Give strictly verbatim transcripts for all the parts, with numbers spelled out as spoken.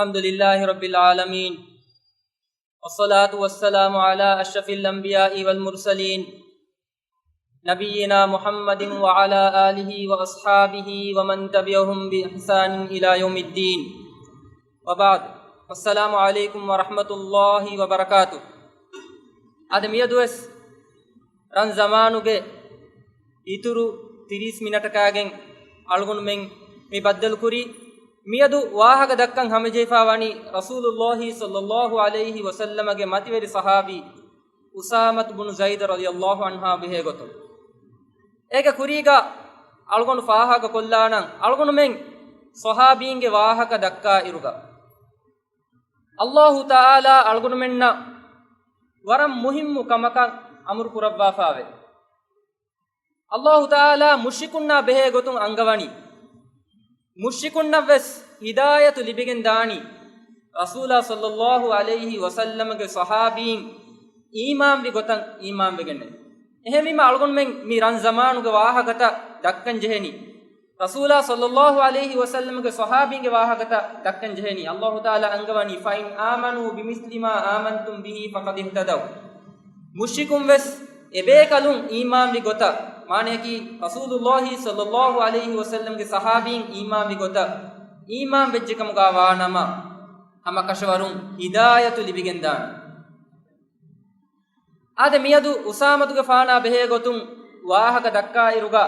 الحمد لله رب العالمين، والصلاة والسلام على أشرف الأنبياء والمرسلين، نبينا محمد وعلى آله وأصحابه ومن تبعهم بإحسان إلى يوم الدين. وبعد، السلام عليكم ورحمة الله وبركاته. އަދި މިއަދުވެސް ރަން ޒަމާނުގެ އިތުރު ތިރީސް މިނަޓަކާގެން އަޅުގަނޑުމެން މި ބައްދަލުކުރީ، މިއަދު ވާހަކަ ދައްކަން ހަމަޖެހިފާވަނީ ރަސޫލުﷲ ޞައްލަﷲ ޢަލައިހި ވަސައްލަމަގެ މަތިވެރި ޞަޙާބީ އުސާމަތު ބުނު ޒައިދު ރަޟިޔަﷲ ޢަންހާ ބެހޭ ގޮތުން. އޭގެ ކުރީގަ އަޅުގަނޑު ފާހަގަކޮށްލާނަން، އަޅުގަނޑުމެން ޞަޙާބީންގެ ވާހަކަ ދައްކާ އިރުގަ، ﷲ ތަޢާލާ އަޅުގަނޑުމެންނަށް ވަރަށް މުހިއްމު ކަމަކަށް އަމުރު ކުރައްވާފާވޭ. ﷲ ތަޢާލާ މުޝްރިކުންނާ ބެހޭ ގޮތުން އަންގަވަނީ، މުޝްރިކުންނަށްވެސް ހިދާޔަތު ލިބިގެން ދާނީ، ރަސޫލާ ޞައްލަﷲ ޢަލައިހި ވަސައްލަމަގެ ޞަޙާބީން އީމާންވި ގޮތަށް އީމާންވެގެންނޭ. އެހެންވީމަ އަޅުގަނޑުމެން މި ރަން ޒަމާނުގެ ވާހަކަތައް ދައްކަން ޖެހެނީ، ރަސޫލާ ޞައްލަﷲ ޢަލައިހި ވަސައްލަމަގެ ޞަޙާބީންގެ ވާހަކަތައް ދައްކަން ޖެހެނީ. ﷲ ތަޢާލާ އަންގަވަނީ، فإن آمنوا بمثل ما آمنتم به فقد اهتدوا. މުޝްރިކުން ވެސް އެބޭކަލުން އީމާންވި ގޮތަށް، މާނަޔަކީ، ރަސޫލުﷲ ޞައްލަﷲ ޢަލައިހި ވަސައްލަމްގެ ޞަޙާބީން އީމާންވި ގޮތަށް އީމާން ވެއްޖެ ކަމުގަ ވާނަމަ، ހަމަ ކަށަވަރުން ހިދާޔަތު ލިބިގެންދާނެ. އާދެ، މިއަދު އުސާމަތުގެފާނާ ބެހޭ ގޮތުން ވާހަކަ ދައްކާ އިރުގަ،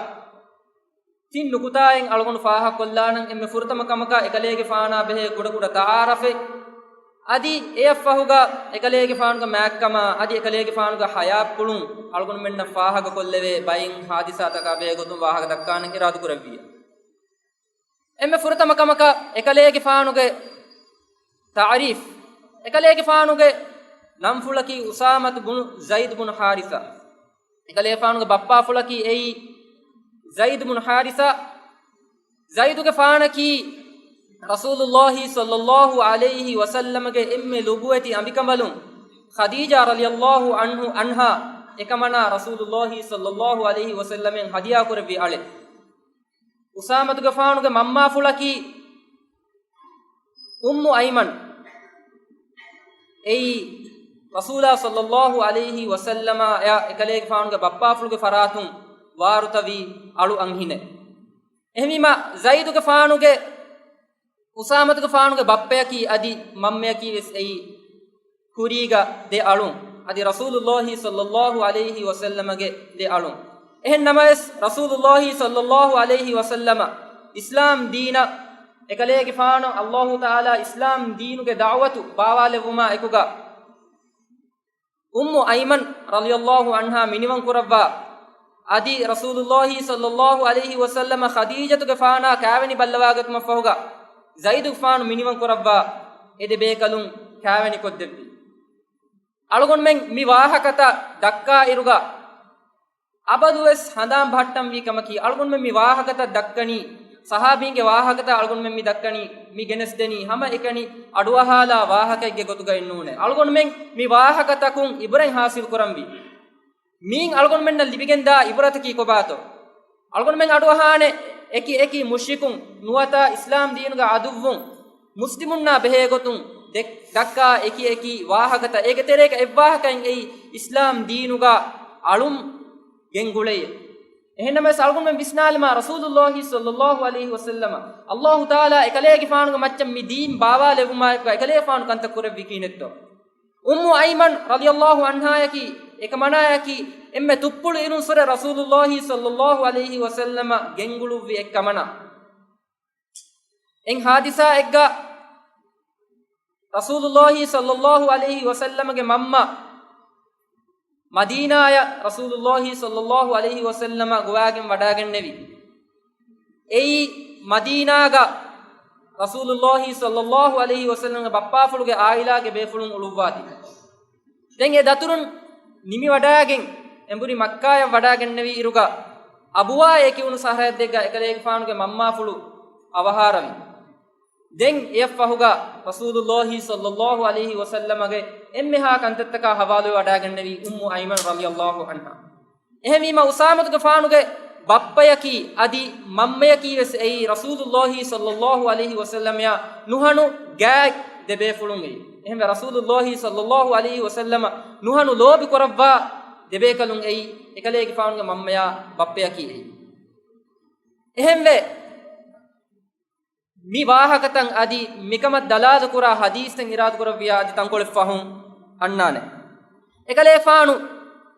ތިން ނުކުތާއެއް އަޅުގަނޑު ފާހަގަކޮށްލާނަން. އެންމެ ފުރަތަމަ ކަމަކަށް އެކަލޭގެފާނާ ބެހޭ ކުޑަކުޑަ ތަޢާރަފެއް، އަދި އެއަށްފަހުގަ އެކަލޭގެފާނުގެ މާތްކަމާ، އަދި އެކަލޭގެފާނުގެ ޙަޔާތްޕުޅުން އަޅުގަނޑުމެންނަށް ފާހަގަކޮށްލެވޭ ބައެއް ޙާދިސާތަކާ ބެހޭ ގޮތުން ވާހަކަ ދައްކާނަން އިރާދަކުރެއްވިއްޔާ. އެންމެ ފުރަތަމަ ކަމަކަށް އެކަލޭގެފާނުގެ ތަޢުރީފް، އެކަލޭގެފާނުގެ ނަންފުޅަކީ އުސާމަތު ބުނު ޒައިދު ބުނު ޙާރިޘާ. އެކަލޭގެފާނުގެ ބައްޕާފުޅަކީ އެއީ ޒައިދު ބުނު ޙާރިޘާ. ޒައިދުގެފާނަކީ ރަސޫލުﷲ ޞައްލަﷲ ޢަލައިހި ވަސައްލަމަގެ އެންމެ ލުބުވެތި އަނބިކަނބަލުން ޚަދީޖާ ރަޟިޔަﷲ ޢަންހު، ޢަންހާ، އެކަމަނާ ރަސޫލުﷲ ޞައްލަﷲ ޢަލައިހި ވަސައްލަމަށް ހަދިޔާކުރެއްވި އަޅެއް. އުސާމަތުގެފާނުގެ މަންމާފުޅަކީ އުއްމު އައިމަން. އެއީ ރަސޫލާ ޞައްލަﷲ ޢަލައިހި ވަސައްލަމާ އެއާ އެކަލޭގެފާނުގެ ބައްޕާފުޅުގެ ފަރާތުން ވާރުތަވި އަޅު އަންހެނެއް. އެހެންވީމަ، ޒައިދުގެފާނުގެ، އުސާމަތުގެފާނުގެ ބައްޕަޔަކީ އަދި މަންމަޔަކީ ވެސް އެއީ ކުރީގަ ދެ އަޅުން، އަދި ރަސޫލުﷲ ޞައްލަﷲ ޢަލައިހި ވަސައްލަމަގެ ދެ އަޅުން. އެހެން ނަމަވެސް، ރަސޫލުﷲ ޞައްލަﷲ ޢަލައިހި ވަސައްލަމަ އިސްލާމް ދީނަށް، އެކަލޭގެފާނު ﷲ ތަޢާލާ އިސްލާމް ދީނުގެ ދަޢުވަތު ބާވާލެއްވުމާ އެކުގަ، އުއްމު އައިމަން ރަޟިޔަﷲ ޢަންހާ މިނިވަން ކުރައްވާ، އަދި ރަސޫލުﷲ ޞައްލަﷲ ޢަލައިހި ވަސައްލަމަ ޚަދީޖަތުގެފާނާ ކާވެނި ބައްލަވާގަތުމަށްފަހުގަ، ޒައިދުގެފާނު މިނިވަން ކުރައްވާ، އެ ދެ ބޭކަލުން ކާވެނިކޮށްދެއްވި. އަޅުގަނޑުމެން މި ވާހަކަތައް ދައްކާ އިރުގަ، އަބަދުވެސް ހަނދާން ބަހައްޓަންވީ ކަމަކީ، އަޅުގަނޑުމެން މި ވާހަކަތައް ދައްކަނީ، ޞަޙާބީންގެ ވާހަކަތައް އަޅުގަނޑުމެން މި ދައްކަނީ، މި ގެނެސްދެނީ، ހަމަ އެކަނި އަޑުއަހާލާ ވާހަކައެއްގެ ގޮތުގައެއް ނޫނޭ. އަޅުގަނޑުމެން މި ވާހަކަތަކުން އިބުރަތް ޙާޞިލު ކުރަންވީ. މީން އަޅުގަނޑުމެންނަށް ލިބިގެންދާ އިބުރަތަކީ ކޮބާތޯ؟ އަޅުގަނޑުމެން އަޑުއަހާނެ، އެކި އެކި މުޝްރިކުން ނުވަތަ އިސްލާމް ދީނުގެ ޢަދުއްވުން މުސްލިމުންނާ ބެހޭގޮތުން ދެ-، ދައްކާ އެކި އެކި ވާހަކަތައް. އޭގެ ތެރޭގަ އެއްވާހަކައެއް އެއީ އިސްލާމް ދީނުގަ އަޅުން ގެންގުޅެޔޭ. އެހެންނަމަވެސް އަޅުގަނޑުމެން ވިސްނާލަމާ، ރަސޫލުﷲ ޞައްލަﷲ ޢަލައިހި ވަސައްލަމަ ﷲ ތަޢާލާ އެކަލޭގެފާނުގެ މައްޗަށް މި ދީން ބާވާލެވުމާއެކު އެކަލޭގެފާނު ކަންތައް ކުރެއްވީ ކިހިނެއްތޯ؟ އުއްމު އައިމަން ރަޟިޔަﷲ ޢަންހާޔަކީ، އެކަމަނާޔަކީ، އެންމެ ތުއްޕުޅު އިރުންސުރެ ރަސޫލުﷲ ޞައްލަﷲ ޢަލައިހި ވަސައްލަމަ ގެންގުޅުއްވި އެއްކަމަނާ. އެއް ޙާދިސާއެއްގަ ރަސޫލުﷲ ޞައްލަﷲ ޢަލައިހި ވަސައްލަމަގެ މަންމަ މަދީނާޔަށް ރަސޫލުﷲ ޞައްލަﷲ ޢަލައިހި ވަސައްލަމަ ގޮވާގެން ވަޑާގެންނެވި. އެއީ މަދީނާގަ ރަސޫލުﷲ ޞައްލަﷲ ޢަލައިހި ވަސައްލަމްގެ ބައްޕާފުޅުގެ ޢާއިލާގެ ބޭފުޅުން އުޅުއްވާތީ. ދެން އެ ދަތުރުން ނިމިވަޑާގެން އެނބުރި މައްކާޔަށް ވަޑާގެންނެވި އިރުގަ، އަބުވާ އޭ ކިޔުނު ސަރަހައްދެއްގަ އެކަލޭގެފާނުގެ މަންމާފުޅު އަވަހާރަވި. ދެން އެއަށްފަހުގަ ރަސޫލުﷲ ޞައްލަﷲ ޢަލައިހި ވަސައްލަމަގެ އެންމެހާ ކަންތައްތަކާ ހަވާލުވެ ވަޑާގެންނެވީ އުއްމު އައިމަން ރަޟިޔަﷲ ޢަންހާ. އެހެންވީމަ އުސާމަތުގެފާނުގެ ބައްޕަޔަކީ އަދި މަންމަޔަކީ ވެސް އެއީ ރަސޫލުއްލާހި ޞައްލައްލާހު ޢަލައިހި ވަސައްލަމައާ ނުހަނު ގާތް ދެބޭފުޅުން އެއީ. އެހެންވެ، ރަސޫލުއްލާހި ޞައްލައްލާހު ޢަލައިހި ވަސައްލަމަ ނުހަނު ލޯބި ކުރައްވާ ދެބޭކަލުން އެއީ، އެކަލޭގެފާނުގެ މަންމަޔާ ބައްޕަޔަކީ އެއީ. އެހެންވެ، މި ވާހަކަތައް އަދި މިކަމަށް ދަލާލުކުރާ ޙަދީޘްތައް އިރާދަކުރެއްވިޔާ އަދި ތަންކޮޅެއް ފަހުން އަންނާނެ. އެކަލޭގެފާނު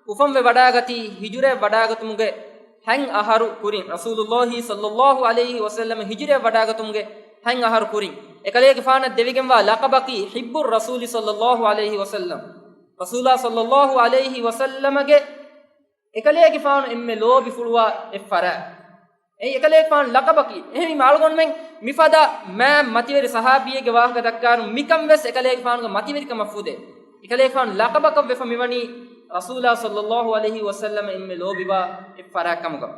އުފަންވެ ވަޑާގަތީ ހިޖުރައަށް ވަޑާގަތުމުގެ ހަތް އަހަރު ކުރިން، ރަސޫލުއްލާހި ޞައްލައްލާހު ޢަލައިހި ވަސައްލަމަ ހިޖުރައަށް ވަޑާގަތުމުގެ ހަތް އަހަރު ކުރިން، އެކަލޭގެފާނަށް ދެވިގެންވާ ލަޤަބަކީ ޙިއްބުއް ރަސޫލި ޞައްލައްލާހު ޢަލައިހި ވަސައްލަމް. ރަސޫލާ ޞައްލައްލާހު ޢަލައިހި ވަސައްލަމަގެ އެކަލޭގެފާނު އެންމެ ލޯބިފުޅުވާ އެއް ފަރާތް. އެއީ އެކަލޭގެފާނު ލަޤަބަކީ. އެހެންވީމަ އަޅުގަނޑުމެން މިފަދަ މާތް މަތިވެރި ޞަޙާބީއެއްގެ ވާހަކަ ދައްކާއިރު މިކަން ވެސް އެކަލޭގެފާނުގެ މަތިވެރިކަމަށް ފުދޭ. އެކަލޭގެފާނު ލަޤަބަކަށް ވެފަ މިވަނީ ރަސޫލާ ޞައްލައްލާހު ޢަލައިހި ވަސައްލަމަ އެންމެ ލޯބިވާ އެއް ފަރާތް ކަމުގަ.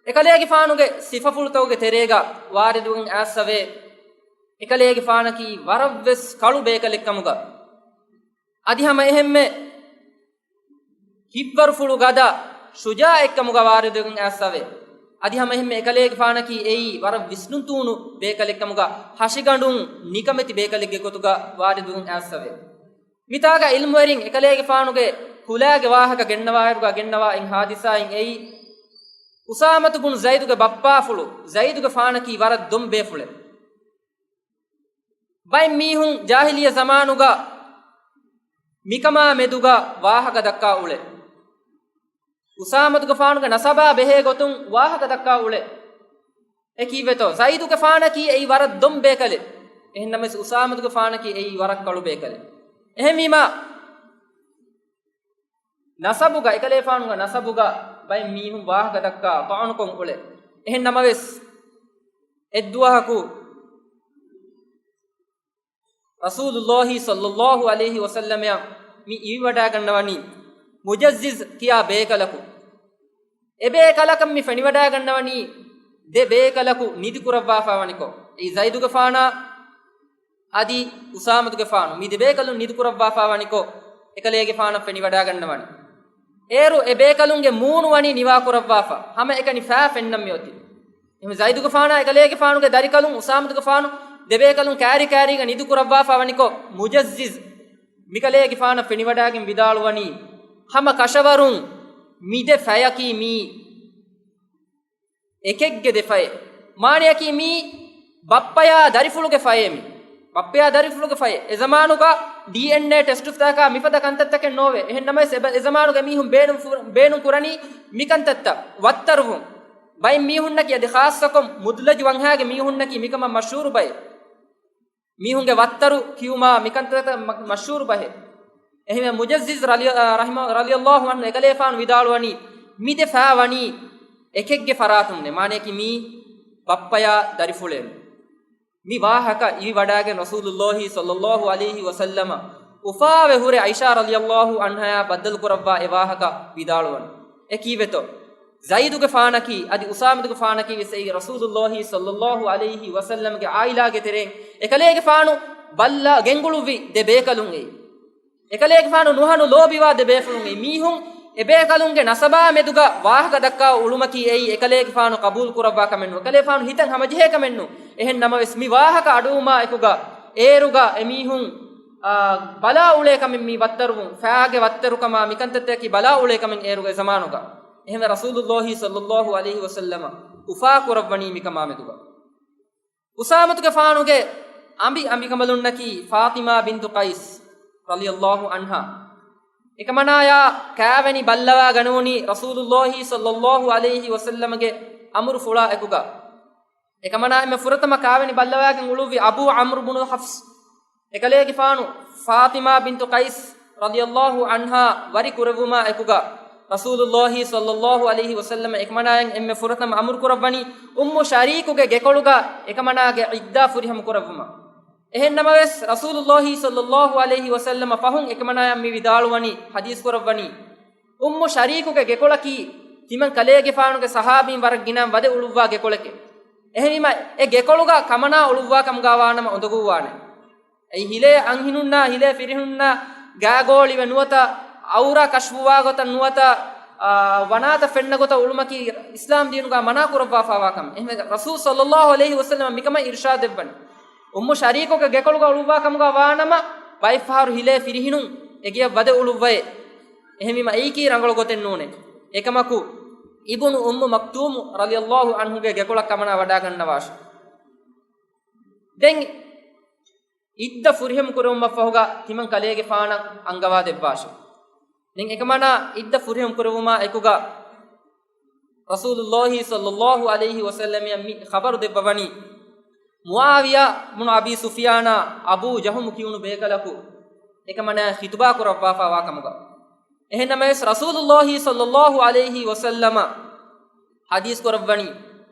އެކަލޭގެފާނުގެ ސިފަފުޅުތަކުގެ ތެރޭގަ ވާރިދުވެގެން އައިސްފަވޭ، އެކަލޭގެފާނަކީ ވަރަށްވެސް ކަޅު ބޭކަލެއް ކަމުގަ. އަދި ހަމަ އެހެންމެ ހިތްވަރުފުޅު ގަދަ ޝުޖާޢެއްކަމުގަ ވާރިދުވެގެން އައިސްފަވޭ. އަދި ހަމަ އެހެންމެ އެކަލޭގެފާނަކީ އެއީ ވަރަށް ވިސްނުންތޫނު ބޭކަލެއްކަމުގަ، ހަށިގަނޑުން ނިކަމެތި ބޭކަލެއްގެ ގޮތުގަ ވާރިދުވެގެން އައިސްފަވޭ. މިތާގަ ޢިލްމުވެރިން އެކަލޭގެފާނުގެ ކުލާގެ ވާހަކަ ގެންނަވާއިރުގަ ގެންނަވާ އިން ޙާދިސާއިން އެއީ، އުސާމަތު ބުނު ޒައިދުގެ ބައްޕާފުޅު، ޒައިދުގެފާނަކީ ވަރަށް ދޮން ބޭފުޅެއް. ބައެއް މީހުން ޖާހިލިއްޔަ ޒަމާނުގަ މިކަމާ މެދުގަ ވާހަކަ ދައްކާ އުޅޭ. އުސާމަތުގެފާނުގެ ނަސަބާ ބެހޭ ގޮތުން ވާހަކަ ދައްކާ އުޅޭ. އެ ކީއްވެތޯ؟ ޒައިދުގެފާނަކީ އެއީ ވަރަށް ދޮން ބޭކަލެއް. އެހެންނަމަވެސް އުސާމަތުގެފާނަކީ އެއީ ވަރަށް ކަޅު ބޭކަލެއް. އެހެންވީމާ، ނަސަބުގަ، އެކަލޭފާނުގެ ނަސަބުގަ ބައެއް މީހުން ވާހަކަ ދައްކާ ޠަޢުނުކޮށް އުޅޭ. އެހެން ނަމަވެސް، އެއްދުވަހަކު ރަސޫލުއްލާހި ޞައްލައްލާހު ޢަލައިހި ވަސައްލަމައަށް މި އިވިވަޑައިގަންނަވަނީ މުޖައްޒިޒް ކިޔާ ބޭކަލަކު. އެބޭކަލަކަށް މި ފެނިވަޑައިގަންނަވަނީ ދެ ބޭކަލަކު ނިދިކުރައްވާފަ ވަނިކޮށް. އެއީ ޒައިދުގެފާނާ އަދި އުސާމަތުގެފާނު. މި ދެބޭކަލުން ނިދިކުރައްވާފަ ވަނިކޮށް، އެކަލޭގެފާނަށް ފެނިވަޑައިގަންނަވަނީ. އޭރު އެ ބޭކަލުންގެ މޫނު ވަނީ ނިވާކުރައްވާފަ. ހަމައެކަނި ފައި ފެންނަން މިއޮތީ. އެހެން ޒައިދުގެފާނާ އެކަލޭގެފާނުގެ ދަރިކަލުން އުސާމަތުގެފާނު ދެބޭކަލުން ކާރި ކާރީގަ ނިދިކުރައްވާފަ ވަނިކޮށް، މުޖައްޒިޒް މިކަލޭގެފާނަށް ފެނިވަޑައިގެން ވިދާޅުވަނީ، ހަމަ ކަށަވަރުން މި ދެ ފަޔަކީ މީ އެކެއްގެ ދެ ފަޔެއް. މާނަޔަކީ މީ ބައްޕަޔާ ދަރިފުޅުގެ ފަޔޭ މީ. ބައްޕަޔާ ދަރިފުޅުގެ ފަޔޭ. އެ ޒަމާނުގަ ޑީއެންއޭ ޓެސްޓުތަކާ މިފަދަ ކަންތައްތަކެއް ނޯވޭ. އެހެން ނަމަވެސް އެ ބަ-، އެ ޒަމާނުގެ މީހުން ބޭނުން ފު-، ބޭނުން ކުރަނީ މިކަންތައްތައް. ވައްތަރުވުން. ބައެއް މީހުންނަކީ އަދި ޚާއްޞަކޮށް މުދުލަޖު ވަންހާގެ މީހުންނަކީ މިކަމަށް މަޝްހޫރު ބައެއް. މީހުންގެ ވައްތަރު ކިޔުމާ މިކަންތައްތައް މަ-، މަޝްހޫރު ބަހެއް. އެހެންވެ މުޖައްޒިޒް ރަލި-، އަ، ރަޙިމަ-، ރަލިޔައްލާހު ޢަންހު އެކަލޭފާނު ވިދާޅުވަނީ، މި ދެ ފަޔަ ވަނީ އެކެއްގެ ފަރާތުންނޭ، މާނަޔަކީ މީ ބައްޕަޔާ ދަރިފުޅޭ. މި ވާހަކަ އިވިވަޑައިގެން ރަސޫލުއްލާހި ޞައްލައްލާހު ޢަލައިހި ވަސައްލަމަ އުފާވެ ހުރެ ޢައިޝާ ރަލިޔައްލާހު ޢަންހާޔާ ބައްދަލުކުރައްވާ އެ ވާހަކަ ވިދާޅުވަން. އެ ކީއްވެތޯ؟ ޒައިދުގެފާނަކީ އަދި އުސާމަތުގެފާނަކީ ވެސް އެއީ ރަސޫލުއްލާހި ޞައްލައްލާހު ޢަލައިހި ވަސައްލަމްގެ ޢާއިލާގެ ތެރެއިން އެކަލޭގެފާނު ބައްލަ ގެންގުޅުއްވި ދެ ބޭކަލުން އެއީ. އެކަލޭގެފާނު ނުހަނު ލޯބިވާ ދެ ބޭފުޅުން އެއީ. މީހުން އެ ބޭކަލުންގެ ނަސަބާ މެދުގަ ވާހަކަ ދައްކާ އުޅުމަކީ އެއީ އެކަލޭގެފާނު ޤަބޫލު ކުރައްވާ ކަމެއް ނޫން. އެކަލޭގެފާނު ހިތަށް ހަމަޖެހޭ ކަމެއް ނޫން. އެހެން ނަމަވެސް މި ވާހަކަ އަޑުއުމާ އެކުގަ އޭރުގަ އެމީހުން، އާ، ބަލާ އުޅޭ ކަމެއް މީ ވައްތަރުވުން، ފައިގެ ވައްތަރުކަމާ މިކަންތައްތަކަކީ ބަލާ އުޅޭ ކަމެއް އޭރުގެ ޒަމާނުގަ. އެހެންވެ ރަސޫލުއްލާހި ޞައްލައްލާހު ޢަލައިހި ވަސައްލަމަ އުފާ ކުރައްވަނީ މިކަމާ މެދުގަ. އުސާމަތުގެފާނުގެ އަނބި އަނބިކަނބަލުންނަކީ ފާޠިމާ ބިންތު ޤައިސް ރަޟިޔައްލާހު ޢަންހާ. އެކަމަނާޔާ ކާވެނި ބައްލަވާ ގަނެވުނީ ރަސޫލުއްލާހި ޞައްލައްލާހު ޢަލައިހި ވަސައްލަމަގެ އަމުރުފުޅާ އެކުގަ. އެކަމަނާ އެންމެ ފުރަތަމަ ކާވެނި ބައްލަވާގެން އުޅުއްވި އަބޫ ޢަމްރު ބުނު ޙަފްޞް. އެކަލޭގެފާނު ފާޠިމާ ބިންތު ޤައިސް ރަޟިޔައްލާހު ޢަންހާ ވަރި ކުރެއްވުމާ އެކުގަ، ރަސޫލުއްލާހި ޞައްލައްލާހު ޢަލައިހި ވަސައްލަމަ އެކަމަނާއަށް އެންމެ ފުރަތަމަ އަމުރު ކުރައްވަނީ އުއްމު ޝަރީކުގެ ގެކޮޅުގަ އެކަމަނާގެ ޢިއްދާ ފުރިހަމަ ކުރެއްވުމަށް. އެހެން ނަމަވެސް، ރަސޫލުއްލާހި ޞައްލައްލާހު ޢަލައިހި ވަސައްލަމަ ފަހުން އެކަމަނާއަށް މި ވިދާޅުވަނީ، ޙަދީޘް ކުރައްވަނީ، އުއްމު ޝަރީކުގެ ގެކޮޅަކީ ތިމަން ކަލޭގެފާނުގެ ޞަޙާބީން ވަރަށް ގިނައިން ވަދެ އުޅުއްވާ ގެކޮޅެކޭ. އެހެންވީމަ، އެ ގެކޮޅުގަ ކަމަނާ އުޅުއްވާ ކަމުގަ ވާނަމަ އުނދަގޫވާނެ. އެއީ ހިލޭ އަންހެނުންނާ، ހިލޭ ފިރިހެނުންނާ ގާގޯޅިވެ ނުވަތަ، އައުރާ ކަޝްފުވާ ގޮތަށް ނުވަތަ، އާ، ވަނާތައް ފެންނަ ގޮތަށް އުޅުމަކީ އިސްލާމް ދީނުގަ މަނާ ކުރައްވާފާވާ ކަމެއް. އެހެންވެ، ރަސޫލު ޞައްލައްލާހު ޢަލައިހި ވަސައްލަމަ މިކަމަށް އިރްޝާދު ދެއްވަނީ. އުއްމު ޝަރީކުގެ ގެކޮޅުގަ އުޅުއްވާ ކަމުގަ ވާނަމަ، ބައެއްފަހަރު ހިލޭ ފިރިހިނުން އެގެޔަށް ވަދެ އުޅުއްވައޭ. އެހެންވީމަ، އެއީކީ ރަނގަޅު ގޮތެއް ނޫނޭ. އެކަމަކު، އިބުނު އުއްމު މަކްތޫމު ރަޟިޔައްލާހު ޢަންހުގެ ގެކޮޅަށް ކަމަނާ ވަޑާގަންނަވާށެ. ދެން އިއްދަ ފުރިހަމަ ކުރެވުމަށްފަހުގަ ތިމަން ކަލޭގެފާނަށް އަންގަވާ ދެއްވާށެ. ދެން އެކަމަނާ އިއްދަ ފުރިހަމަ ކުރެވުމާ އެކުގަ ރަސޫލުއްލާހި ޞައްލައްލާހު ޢަލައިހި ވަސައްލަމައަށް މި ޚަބަރު ދެއްވަވަނީ، މުޢާވިޔާ ބުނު އަބީ ސުފްޔާނާ އަބޫ ޖަހުމު ކިޔުނު ބޭކަލަކު އެކަމަނާ ޚިޠުބާ ކުރައްވާފާވާ ކަމުގަ. އެހެންނަމަވެސް، ރަސޫލުއްލާހި ޞައްލައްލާހު ޢަލައިހި ވަސައްލަމަ ޙަދީޘް ކުރައްވަނީ،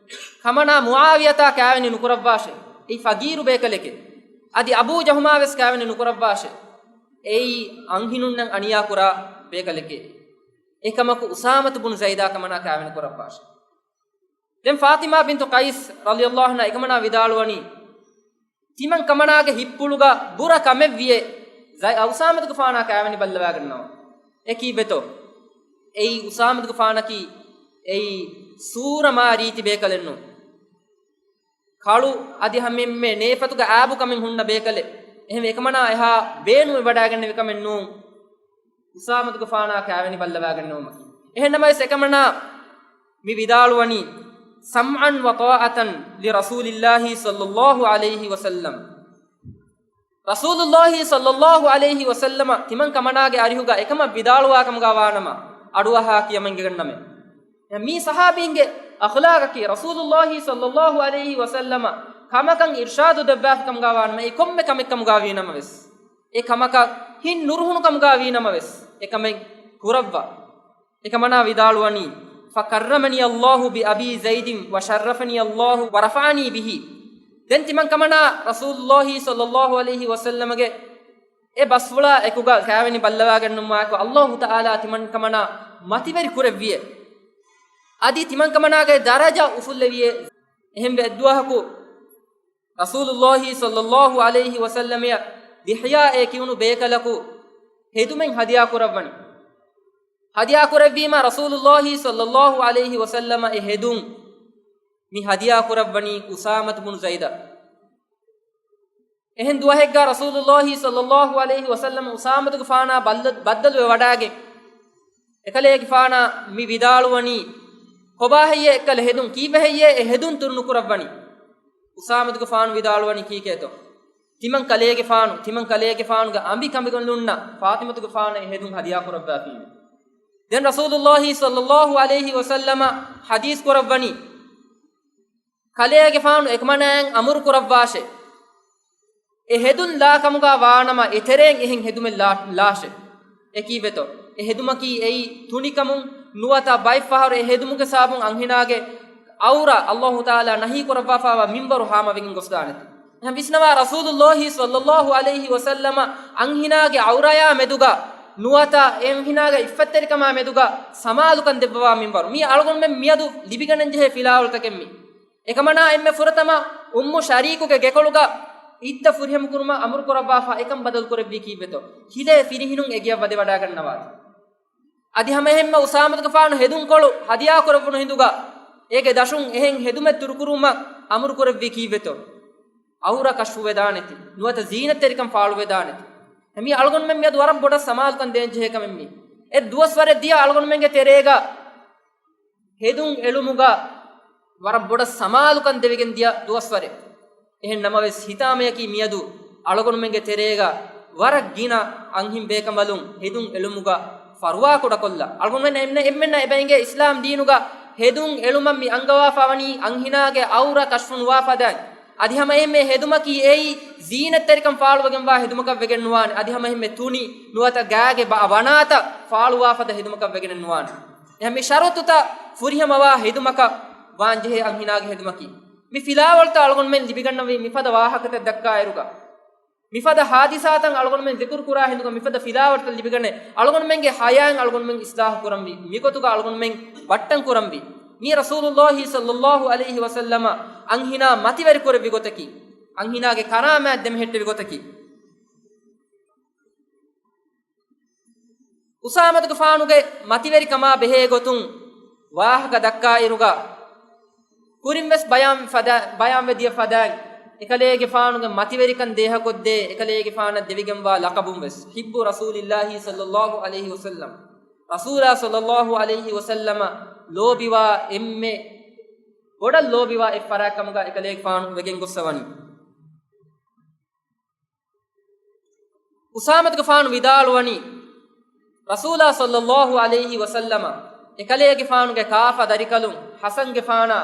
ކަމަނާ މުޢާވިޔަތާ ކާވެނި ނުކުރައްވާށޭ. އެއީ ފަގީރު ބޭކަލެކޭ. އަދި އަބޫ ޖަހުމާ ވެސް ކާވެނި ނުކުރައްވާށޭ. އެއީ އަންހެނުންނަށް އަނިޔާ ކުރާ ބޭކަލެކޭ. އެކަމަކު، އުސާމަތު ބުނު ޒައިދާ ކަމަނާ ކާވެނި ކުރައްވާށޭ. ދެން ފާޠިމާ ބިންތު ޤައިސް ރަޟިޔައްލާހު ޢަންހާ އެކަމަނާ ވިދާޅުވަނީ، ތިމަން ކަމަނާގެ ހިތްޕުޅުގަ ބުރަ ކަމެއްވިއޭ، ޒައި-، އުސާމަތުގެފާނާ ކާވެނި ބައްލަވާގަންނަވާ. އެ ކީއްވެތޯ؟ އެއީ އުސާމަތުގެފާނަކީ އެއީ ސޫރަ މާ ރީތި ބޭކަލެއްނޫން. ކަޅު އަދި ހަމައެންމެ ނޭފަތުގަ އާބުކަމެއް ހުންނަ ބޭކަލެއް. އެހެންވެ، އެކަމަނާ އެހާ ބޭނުމެއް ވަޑާގެންނެވި ކަމެއް ނޫން. އުސާމަތުގެފާނާ ކާވެނި ބައްލަވާގަންނަވުމަކީ. އެހެންނަމަވެސް އެކަމަނާ މި ވިދާޅުވަނީ، سمعا وطاعة لرسول الله صلى الله عليه وسلم. ރަސޫލުއްލާހި ޞައްލައްލާހު ޢަލައިހި ވަސައްލަމަ ތިމަން ކަމަނާގެ އަރިހުގަ އެކަމަށް ވިދާޅުވާ ކަމުގަ ވާނަމަ، އަޑުއަހާ ކިޔަމަން ގެންނަމޭ. މީ ޞަޙާބީންގެ އަޚްލާޤަކީ، ރަސޫލުއްލާހި ޞައްލައްލާހު ޢަލައިހި ވަސައްލަމަ ކަމަކަށް އިރްޝާދު ދެއްވާފި ކަމުގަ ވާނަމަ، އެ ކޮންމެ ކަމެއް ކަމުގަ ވީނަމަވެސް، އެ ކަމަކަށް ހިތް ނުރުހުނު ކަމުގަ ވީނަމަވެސް، އެ ކަމެއް ކުރައްވާ. އެކަމަނާ ވިދާޅުވަނީ، فكرمني الله بأبي زيد وشرفني الله ورفعني به. ދެން ތިމަން ކަމަނާ ރަސޫލުއްލާހި ޞައްލައްލާހު ޢަލައިހި ވަސައްލަމަގެ އެ ބަސްފުޅާ އެކުގަ ކާވެނި ބައްލަވާގަންނަވުމާއެކު، އައްލާހު ތަޢާލާ ތިމަން ކަމަނާ މަތިވެރި ކުރެއްވިއޭ. އަދި ތިމަން ކަމަނާގެ ދަރަޖަ އުފުއްލެވިއޭ. އެހެންވެ، އެއްދުވަހަކު ރަސޫލުއްލާހި ޞައްލައްލާހު ޢަލައިހި ވަސައްލަމައަށް ދިޙްޔާ އޭ ކިޔުނު ބޭކަލަކު ހެދުމެއް ހަދިޔާ ކުރައްވަނީ. ހަދިޔާ ކުރެއްވީމަ، ރަސޫލުއްލާހި ޞައްލައްލާހު ޢަލައިހި ވަސައްލަމަ އެ ހެދުން މި ހަދިޔާ ކުރައްވަނީ އުސާމަތު ބުނު ޒައިދަށް. އެހެން ދުވަހެއްގަ ރަސޫލުއްލާހި ޞައްލައްލާހު ޢަލައިހި ވަސައްލަމަ އުސާމަތުގެފާނާ ބައްލަ-، ބައްދަލުވެ ވަޑާގެން، އެކަލޭގެފާނާ މި ވިދާޅުވަނީ، ކޮބާ ހެއްޔޭ އެއްކަލަ ހެދުން؟ ކީއްވެ ހެއްޔޭ އެ ހެދުން ތުރު ނުކުރައްވަނީ؟ އުސާމަތުގެފާނު ވިދާޅުވަނީ ކީކޭތޯ؟ ތިމަން ކަލޭގެފާނު، ތިމަން ކަލޭގެފާނުގެ އަނބިކަނބިގަނޑުންނަށް ފާޠިމަތުގެފާނަށް އެ ހެދުން ހަދިޔާ ކުރައްވާފީމެ. ދެން ރަސޫލުއްލާހި ޞައްލައްލާހު ޢަލައިހި ވަސައްލަމަ ޙަދީޘް ކުރައްވަނީ، ކަލޭގެފާނު އެކަމަނާއަށް އަމުރު ކުރައްވާށޭ. އެ ހެދުން ލާ ކަމުގަ ވާނަމަ، އެތެރޭން އެހެން ހެދުމެއް ލާ-، ލާށޭ. އެކީއްވެތޯ؟ އެ ހެދުމަކީ އެއީ ތުނިކަމުން ނުވަތަ ބައެއްފަހަރު އެ ހެދުމުގެ ސަބަބުން އަންހެނާގެ ޢައުރަ އައްލާހު ތަޢާލާ ނަހީ ކުރައްވާފައިވާ މިންވަރު ހާމަވެގެން ގޮސްދާނެތީ. އެހެން ވިސްނަވާ، ރަސޫލުއްލާހި ޞައްލައްލާހު ޢަލައިހި ވަސައްލަމަ އަންހެނާގެ ޢައުރަޔާ މެދުގަ ނުވަތަ އެ އަންހެނާގެ އިއްފަތްތެރިކަމާ މެދުގަ ސަމާލުކަން ދެއްވަވާ މިންވަރު. މީ އަޅުގަނޑުމެން މިއަދު ލިބިގަނެންޖެހޭ ފިލާވަޅުތަކެއް މީ. އެކަމަނާ އެންމެ ފުރަތަމަ އުއްމު ޝަރީކުގެ ގެކޮޅުގަ އިއްދަ ފުރިހަމަ ކުރުމަށް އަމުރު ކުރައްވާފަ، އެކަން ބަދަލު ކުރެއްވީ ކީއްވެތޯ؟ ހިލޭ ފިރިހިނުން އެގެޔަށް ވަދެވަޑާގަންނަވާތީ. އަދި ހަމައެހެންމެ އުސާމަތުގެފާނު ހެދުންކޮޅު ހަދިޔާ ކުރެއްވުނު ހިނދުގަ، އޭގެ ދަށުން އެހެން ހެދުމެއް ތުރުކުރުމަށް އަމުރު ކުރެއްވީ ކީއްވެތޯ؟ އައުރަ ކަޝްފުވެދާނެތި، ނުވަތަ ޒީނަތްތެރިކަން ފާޅުވެދާނެތި. މީ އަޅުގަނޑުމެން މިއަދު ވަރަށް ބޮޑަށް ސަމާލުކަން ދޭންޖެހޭ ކަމެއް މީ. އެ ދުވަސްވަރެއް ދިޔަ އަޅުގަނޑުމެންގެ ތެރޭގަ ހެދުން އެޅުމުގަ ވަރަށް ބޮޑަށް ސަމާލުކަން ދެވިގެން ދިޔަ ދުވަސްވަރެއް. އެހެން ނަމަވެސް، ހިތާމަޔަކީ މިއަދު އަޅުގަނޑުމެންގެ ތެރޭގަ ވަރަށް ގިނަ އަންހެން ބޭކަނބަލުން ހެދުން އެޅުމުގަ ފަރުވާކުޑަކޮށްލާ. އަޅުގަނޑުމެން އެންމެ-، އެންމެންނަށް އެބަ އެނގޭ އިސްލާމް ދީނުގަ ހެދުން އެޅުމަށް މި އަންގަވާފަ ވަނީ އަންހެނާގެ އައުރަ ކަޝްފު ނުވާ ފަދައިން. އަދި ހަމައެހެންމެ ހެދުމަކީ އެއީ ޒީނަތްތެރިކަން ފާޅުވެގެންވާ ހެދުމަކަށް ވެގެން ނުވާނެ. އަދި ހަމައެހެންމެ ތުނި ނުވަތަ ގާގެ ބަ-، ވަނާތައް ފާޅުވާ ފަދަ ހެދުމަކަށް ވެގެނެއް ނުވާނެ. އެހެން މި ޝަރުޠުތައް ފުރިހަމަވާ ހެދުމަކަށް ވާންޖެހޭ އަންހެނާގެ ހެދުމަކީ. މި ފިލާވަޅުތައް އަޅުގަނޑުމެން ލިބިގަންނަވީ މިފަދަ ވާހަކަތައް ދައްކާއިރުގަ، މިފަދަ ހާދިސާތައް އަޅުގަނޑުމެން ޒިކުރު ކުރާ ހިނދުގަ މިފަދަ ފިލާވަޅުތައް ލިބިގަނެ، އަޅުގަނޑުމެންގެ ޙަޔާތް އަޅުގަނޑުމެން އިޞްލާޙު ކުރަންވީ، މިގޮތުގަ އަޅުގަނޑުމެން ބައްޓަން ކުރަންވީ. މީ ރަސޫލުއްލާހި ޞައްލައްލާހު ޢަލައިހި ވަސައްލަމަ އަންހެނާ މަތިވެރި ކުރެއްވި ގޮތަކީ، އަންހެނާގެ ކަރާމާތް ދެމެހެއްޓެވި ގޮތަކީ. އުސާމަތުގެފާނުގެ މަތިވެރިކަމާ ބެހޭ ގޮތުން ވާހަކަ ދައްކާއިރުގަ، ކުރިންވެސް ބަޔާން ފަދަ-، ބަޔާންވެ ދިޔަ ފަދައިން، އެކަލޭގެފާނުގެ މަތިވެރިކަން ދޭހަކޮށްދޭ، އެކަލޭގެފާނަށް ދެވިގެންވާ ލަޤަބުން ވެސް، ޙިއްބު ރަސޫލިއްލާހި ޞައްލައްލާހު ޢަލައިހި ވަސައްލަމް، ރަސޫލާ ޞައްލައްލާހު ޢަލައިހި ވަސައްލަމަށް ލޯބިވާ އެންމެ ބޮޑަށް ލޯބިވާ އެއްފަރާތް ކަމުގަ އެކަލޭގެފާނު ވެގެން ގޮއްސަވަނީ. އުސާމަތުގެފާނު ވިދާޅުވަނީ، ރަސޫލާ ޞައްލައްލާހު ޢަލައިހި ވަސައްލަމަ އެކަލޭގެފާނުގެ ކާފަ ދަރިކަލުން ޙަސަންގެފާނާ